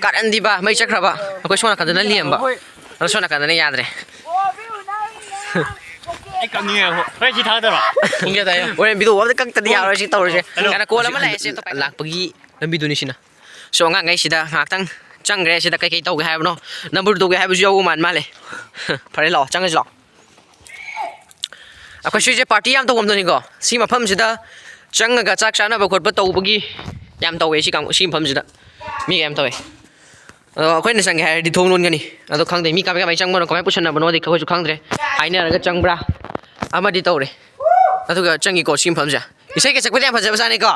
ꯀꯥꯔꯟꯗꯤꯕ ꯃꯩ ꯆꯠꯈ꯭ꯔꯕ꯫ ꯑꯩꯈꯣꯏ ꯁꯣꯝ ꯅꯥꯀꯟꯗꯅ ꯂꯦꯝꯕ꯫ ꯑꯗꯣ ꯁꯣꯝ ꯅꯥꯀꯟꯗꯅ ꯌꯥꯗ꯭ꯔꯦ꯫ ꯑꯩ ꯀꯛꯅꯤꯡꯉꯦ꯫ ꯍꯣꯏ, ꯁꯤ ꯊꯥꯗꯔꯣ? ꯄꯨꯡ ꯀꯌꯥ ꯇꯥꯏꯅꯣ? ꯍꯣꯔꯦꯟ ꯚꯤꯗꯤꯑꯣ ꯑꯝꯇ ꯀꯛꯇꯗꯤ ꯌꯥꯔꯣꯏ꯫ ꯁꯤ ꯇꯧꯔꯤꯁꯦ꯫ ꯀꯩꯅꯣ, ꯀꯥꯏꯅ ꯀꯣꯜ ꯑꯃ ꯂꯥꯛꯑꯦ꯫ ꯁꯤ ꯑꯝꯇ ꯄꯥꯏ-, ꯂꯥꯛꯄꯒꯤ ꯂꯝꯕꯤꯗꯨꯅꯤ ꯁꯤꯅ꯫ ꯁꯣ ꯑꯉꯥꯡꯈꯩ ꯁꯤꯗ ꯉꯥꯏꯍꯥꯛꯇꯪ ꯆꯪꯈ꯭ꯔꯦ꯫ ꯁꯤꯗ ꯀꯩꯀꯩ ꯇꯧꯒꯦ ꯍꯥꯏꯕꯅꯣ? ꯅꯝꯕꯔ ꯇꯧꯒꯦ ꯍꯥꯏꯕꯁꯨ ꯌꯥꯎꯕ ꯃꯥꯟ ꯃꯥꯜꯂꯦ꯫ ꯐꯔꯦ, ꯂꯥꯛꯑꯣ, ꯆꯪꯉꯁꯤ ꯂꯥꯛꯑꯣ꯫ ꯑꯩꯈꯣꯏ ꯁꯤꯁꯦ ꯄꯥꯔꯇꯤ ꯌꯥꯝ ꯇꯧꯐꯝꯗꯨꯅꯤꯀꯣ꯫ ꯁꯤ ꯃꯐꯝꯁꯤꯗ ꯆꯪꯉꯒ ꯆꯥꯛ ꯆꯥꯅꯕ ꯈꯣꯠꯄ ꯇꯧꯕꯒꯤ ꯌꯥꯝ ꯇꯧꯋꯦ ꯁꯤ ꯀꯥꯡꯕꯨ-, ꯁꯤ ꯃꯐꯝꯁꯤꯗ꯫ ꯃꯤ ꯌꯥꯝ ꯇꯧꯋꯦ꯫ ꯑꯗꯣ ꯑꯩꯈꯣꯏꯅ ꯆꯪꯒꯦ ꯍꯥꯏꯔꯗꯤ ꯊꯣꯡ ꯂꯣꯟꯒꯅꯤ꯫ ꯑꯗꯣ ꯈꯪꯗꯦ ꯃꯤ ꯀꯃꯥꯏ ꯀꯃꯥꯏ ꯆꯪꯕꯅꯣ, ꯀꯃꯥꯏ ꯄꯨꯁꯟꯅꯕꯅꯣꯗꯤ ꯑꯩꯈꯣꯏꯁꯨ ꯈꯪꯗ꯭ꯔꯦ꯫ ꯍꯥꯏꯅꯔꯒ ꯆꯪꯕ꯭ꯔꯥ ꯑꯃꯗꯤ ꯇꯧꯔꯦ꯫ ꯑꯗꯨꯒ ꯆꯪꯉꯤꯀꯣ ꯁꯤ ꯃꯐꯝꯁꯦ꯫ ꯏꯁꯩꯒ ꯁꯛꯄꯗꯤ ꯌꯥꯝ ꯐꯖꯕꯖꯥꯠꯅꯤꯀꯣ꯫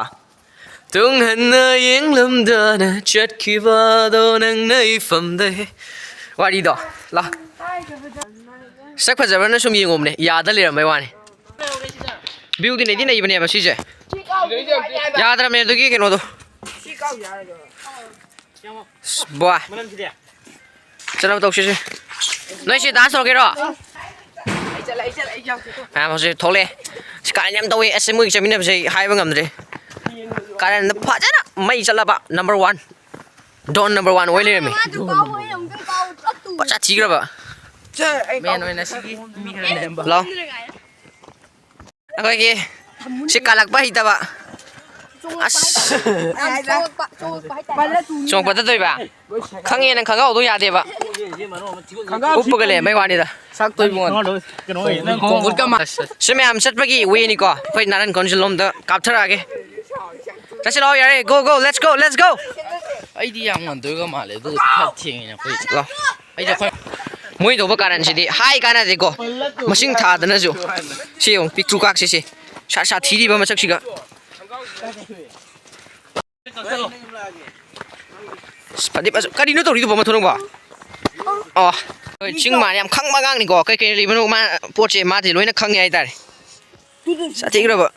ꯇꯨꯡ ꯍꯟꯅ ꯌꯦꯡꯂꯝꯗꯅ ꯆꯠꯈꯤꯕꯗꯣ ꯅꯪꯅ ꯏꯐꯝꯗ ꯍꯦꯛ꯫ ꯋꯥꯔꯤꯗꯣ꯫ ꯂꯥ꯫ ꯁꯛ ꯐꯖꯕ꯭ꯔꯅ ꯁꯨꯝ ꯌꯦꯡꯉꯨꯕꯅꯦ, ꯌꯥꯗ ꯂꯩꯔꯝꯕꯩ ꯋꯥꯅꯤ꯫ ꯚ꯭ꯌꯨꯗꯤ ꯅꯩꯗꯤ ꯅꯩꯕꯅꯦꯕ ꯁꯤꯁꯦ꯫ ꯌꯥꯗ꯭ꯔꯕꯅꯦ ꯑꯗꯨꯒꯤ ꯀꯩꯅꯣꯗꯣ꯫ ꯕ꯭ꯋꯥ꯫ ꯆꯠꯅꯕ ꯇꯧꯁꯤꯁꯦ꯫ ꯅꯣꯏꯁꯦ ꯗꯥꯟꯁ ꯇꯧꯔꯛꯀꯦꯔꯣ? ꯃꯌꯥꯝ ꯍꯧꯖꯤꯛ ꯊꯣꯛꯂꯛꯑꯦ꯫ ꯑꯁ, ꯀꯥꯔꯟ ꯌꯥꯝ ꯇꯧꯋꯦ꯫ ꯑꯁ, ꯃꯣꯏꯒ ꯆꯠꯃꯤꯟꯅꯕꯁꯦ ꯑꯩ ꯍꯥꯏꯕ ꯉꯝꯗ꯭ꯔꯦ꯫ ꯀꯥꯔꯟꯗ ꯐꯖꯅ ꯃꯩ ꯆꯠꯂꯕ꯫ Number one. Don number one ꯑꯣꯏ ꯂꯩꯔꯝꯃꯤ꯫ ꯄꯩꯁꯥ ꯊꯤꯈ꯭ꯔꯕ꯫ ꯃꯦꯟ ꯑꯣꯏꯅ ꯁꯤꯒꯤ ꯃꯤ ꯈꯔ ꯅꯦꯝꯕ꯫ ꯂꯥꯎ꯫ ꯑꯩꯈꯣꯏꯒꯤ ꯁꯤ ꯀꯥꯜꯂꯛꯄ ꯍꯩꯇꯕ꯫ ꯑꯁ꯫ ꯆꯣꯡꯄ ꯇꯠꯇꯣꯏꯕ? ꯈꯪꯉꯦ ꯅꯪ ꯈꯪꯍꯧꯗꯣ ꯌꯥꯗꯦꯕ꯫ ꯎꯞꯄꯒ ꯂꯩꯔꯝꯕꯩ ꯋꯥꯅꯤꯗ꯫ ꯁꯛꯇꯣꯏꯕꯣꯟ꯫ ꯁꯤ ꯃꯌꯥꯝ ꯆꯠꯄꯒꯤ ꯋꯦꯅꯤꯀꯣ꯫ ꯑꯩꯈꯣꯏ ꯅꯥꯔꯟ ꯀꯣꯟꯁꯤꯜ ꯂꯣꯝꯗ ꯀꯥꯞꯊꯔꯛꯑꯒꯦ꯫ ꯆꯠꯁꯤ ꯂꯥꯛꯑꯣ ꯌꯥꯔꯦ꯫ Go, go, let's go, let's go꯫ ꯑꯩꯗꯤ ꯌꯥꯝ ꯉꯟꯗꯣꯏꯒ ꯃꯥꯜꯂꯦ ꯑꯗꯨꯒ ꯈꯔ ꯊꯦꯡꯉꯦꯅ ꯑꯩꯈꯣꯏ꯫ ꯂꯥꯛꯑꯣ꯫ ꯑꯩꯗꯤ ꯑꯩꯈꯣꯏ ꯃꯣꯏ ꯇꯧꯕ ꯀꯥꯔꯟꯁꯤꯗꯤ ꯍꯥꯏ ꯀꯥꯟꯅꯗꯦꯀꯣ꯫ ꯃꯁꯤꯡ ꯊꯥꯗꯅꯁꯨ꯫ ꯁꯤ ꯌꯦꯡꯉꯨ ꯄꯤꯛꯇ꯭ꯔꯨ ꯀꯥꯛꯁꯦ ꯁꯤ꯫ ꯁꯥ-, ꯁꯥꯊꯤꯔꯤꯕ ꯃꯁꯛꯁꯤꯒ꯫ ꯑꯁ, ꯐꯗꯤ ꯐꯖ-, ꯀꯔꯤꯅꯣ ꯇꯧꯔꯤꯗꯨꯕꯣ ꯃꯊꯣꯡ ꯅꯪꯕꯣ? ꯑꯣ, ꯍꯣꯏ, ꯆꯤꯡ ꯃꯥꯅ ꯌꯥꯝ ꯈꯪꯕ ꯑꯉꯥꯡꯅꯤꯀꯣ꯫ ꯀꯩ ꯀꯩ ꯂꯩꯕꯅꯣ ꯃꯥ ꯄꯣꯠꯁꯦ ꯃꯥꯗꯤ ꯂꯣꯏꯅ ꯈꯪꯉꯦ ꯍꯥꯏꯇꯥꯔꯦ꯫ ꯁꯥꯊꯤꯈ꯭ꯔꯕ꯫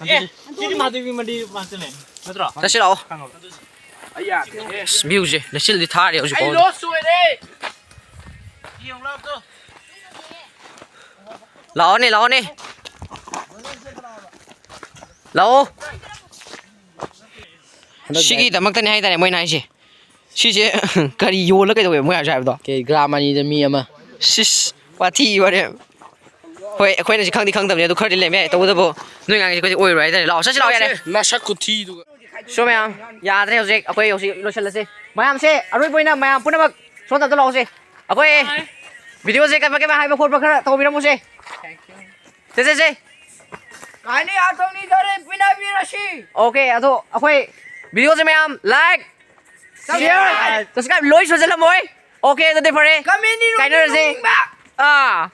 ꯑꯦ, ꯁꯤꯗꯤ ꯃꯍꯥꯗꯦꯕꯒꯤ ꯃꯟꯗꯤꯔ ꯃꯅꯥꯛꯇꯅꯦ, ꯅꯠꯇ꯭ꯔꯣ? ꯆꯠꯁꯤ ꯂꯥꯛꯑꯣ꯫ ꯈꯪꯉꯕ? ꯑꯁ, ꯚ꯭ꯌꯨꯁꯦ ꯂꯩꯆꯤꯜꯗꯤ ꯊꯥꯔꯤ ꯍꯧꯖꯤꯛ ꯐꯥꯎꯗꯤ꯫ ꯂꯥꯛꯑꯣꯅꯦ, ꯂꯥꯛꯑꯣꯅꯦ꯫ ꯂꯥꯛꯑꯣ꯫ ꯍꯟꯗꯛ ꯁꯤꯒꯤꯗꯃꯛꯇꯅꯦ ꯍꯥꯏꯇꯥꯔꯦ ꯃꯣꯏꯅ ꯍꯥꯏꯁꯦ꯫ ꯁꯤꯁꯦ ꯀꯔꯤ ꯌꯣꯜꯂ ꯀꯩꯗꯧꯋꯦꯕ ꯃꯣꯏ ꯍꯥꯏꯁꯦ ꯍꯥꯏꯕꯗꯣ? ꯀꯩ ꯒ꯭ꯔꯥꯝ ꯑꯅꯤꯗ ꯃꯤ ꯑꯃ꯫ ꯁꯤꯁ, ꯋꯥꯊꯤ ꯋꯥꯔꯦꯝ꯫ ꯍꯣꯏ, ꯑꯩꯈꯣꯏꯅꯁꯨ ꯈꯪꯗꯤ ꯈꯪꯗꯕꯅꯦ, ꯑꯗꯨ ꯈꯔꯗꯤ ꯂꯩꯔꯝꯕ ꯌꯥꯏ꯫ ꯇꯧꯕꯗꯕꯨ ꯅꯣꯏ ꯉꯥꯡꯉꯤꯁꯦ ꯑꯩꯈꯣꯏꯗꯤ ꯑꯣꯏꯔꯣꯏ ꯍꯥꯏꯇꯥꯔꯦ꯫ ꯂꯥꯛꯑꯣ, ꯆꯠꯁꯤ ꯂꯥꯛꯑꯣ, ꯌꯥꯔꯦ꯫ ꯅꯁꯛ ꯈꯨꯊꯤꯗꯨꯒ꯫ ꯁꯣ ꯃꯌꯥꯝ, ꯌꯥꯗ꯭ꯔꯦ ꯍꯧꯖꯤꯛ꯫ ꯑꯩꯈꯣꯏ ꯍꯧꯖꯤꯛ ꯂꯣꯏꯁꯤꯜꯂꯁꯤ꯫ ꯃꯌꯥꯝꯁꯦ, ꯑꯔꯣꯏꯕ ꯑꯣꯏꯅ ꯃꯌꯥꯝ ꯄꯨꯝꯅꯃꯛ ꯁꯣꯝꯗ ꯑꯝꯇ ꯂꯥꯛꯑꯣꯁꯦ꯫ ꯑꯩꯈꯣꯏ ꯚꯤꯗꯤꯑꯣꯁꯦ ꯀꯃꯥꯏ ꯀꯃꯥꯏ ꯍꯥꯏꯕ ꯈꯣꯠꯄ ꯈꯔ ꯇꯧꯕꯤꯔꯝꯃꯣꯁꯦ꯫ ꯁꯦ, ꯁꯦ, ꯁꯦ꯫ ꯀꯥꯏꯅꯤ ꯑꯥꯊꯣꯡꯅꯤ ꯈꯔ ꯄꯤꯅꯕꯤꯔꯁꯤ꯫ ꯑꯣꯀꯦ, ꯑꯗꯣ ꯑꯩꯈꯣꯏ ꯚꯤꯗꯤꯑꯣꯁꯦ ꯃꯌꯥꯝ like, share, subscribe ꯂꯣꯏ ꯁꯣꯏꯖꯜꯂꯝꯃꯣꯏ꯫ ꯑꯣꯀꯦ, ꯑꯗꯨꯗꯤ ꯐꯔꯦ꯫ ꯀꯃꯦꯟꯅꯤ ꯔꯣꯡꯅꯤ ꯀꯥꯏꯅꯔꯁꯦ꯫ ꯅꯣꯡꯅꯤꯡꯕ꯫ ꯑꯥ꯫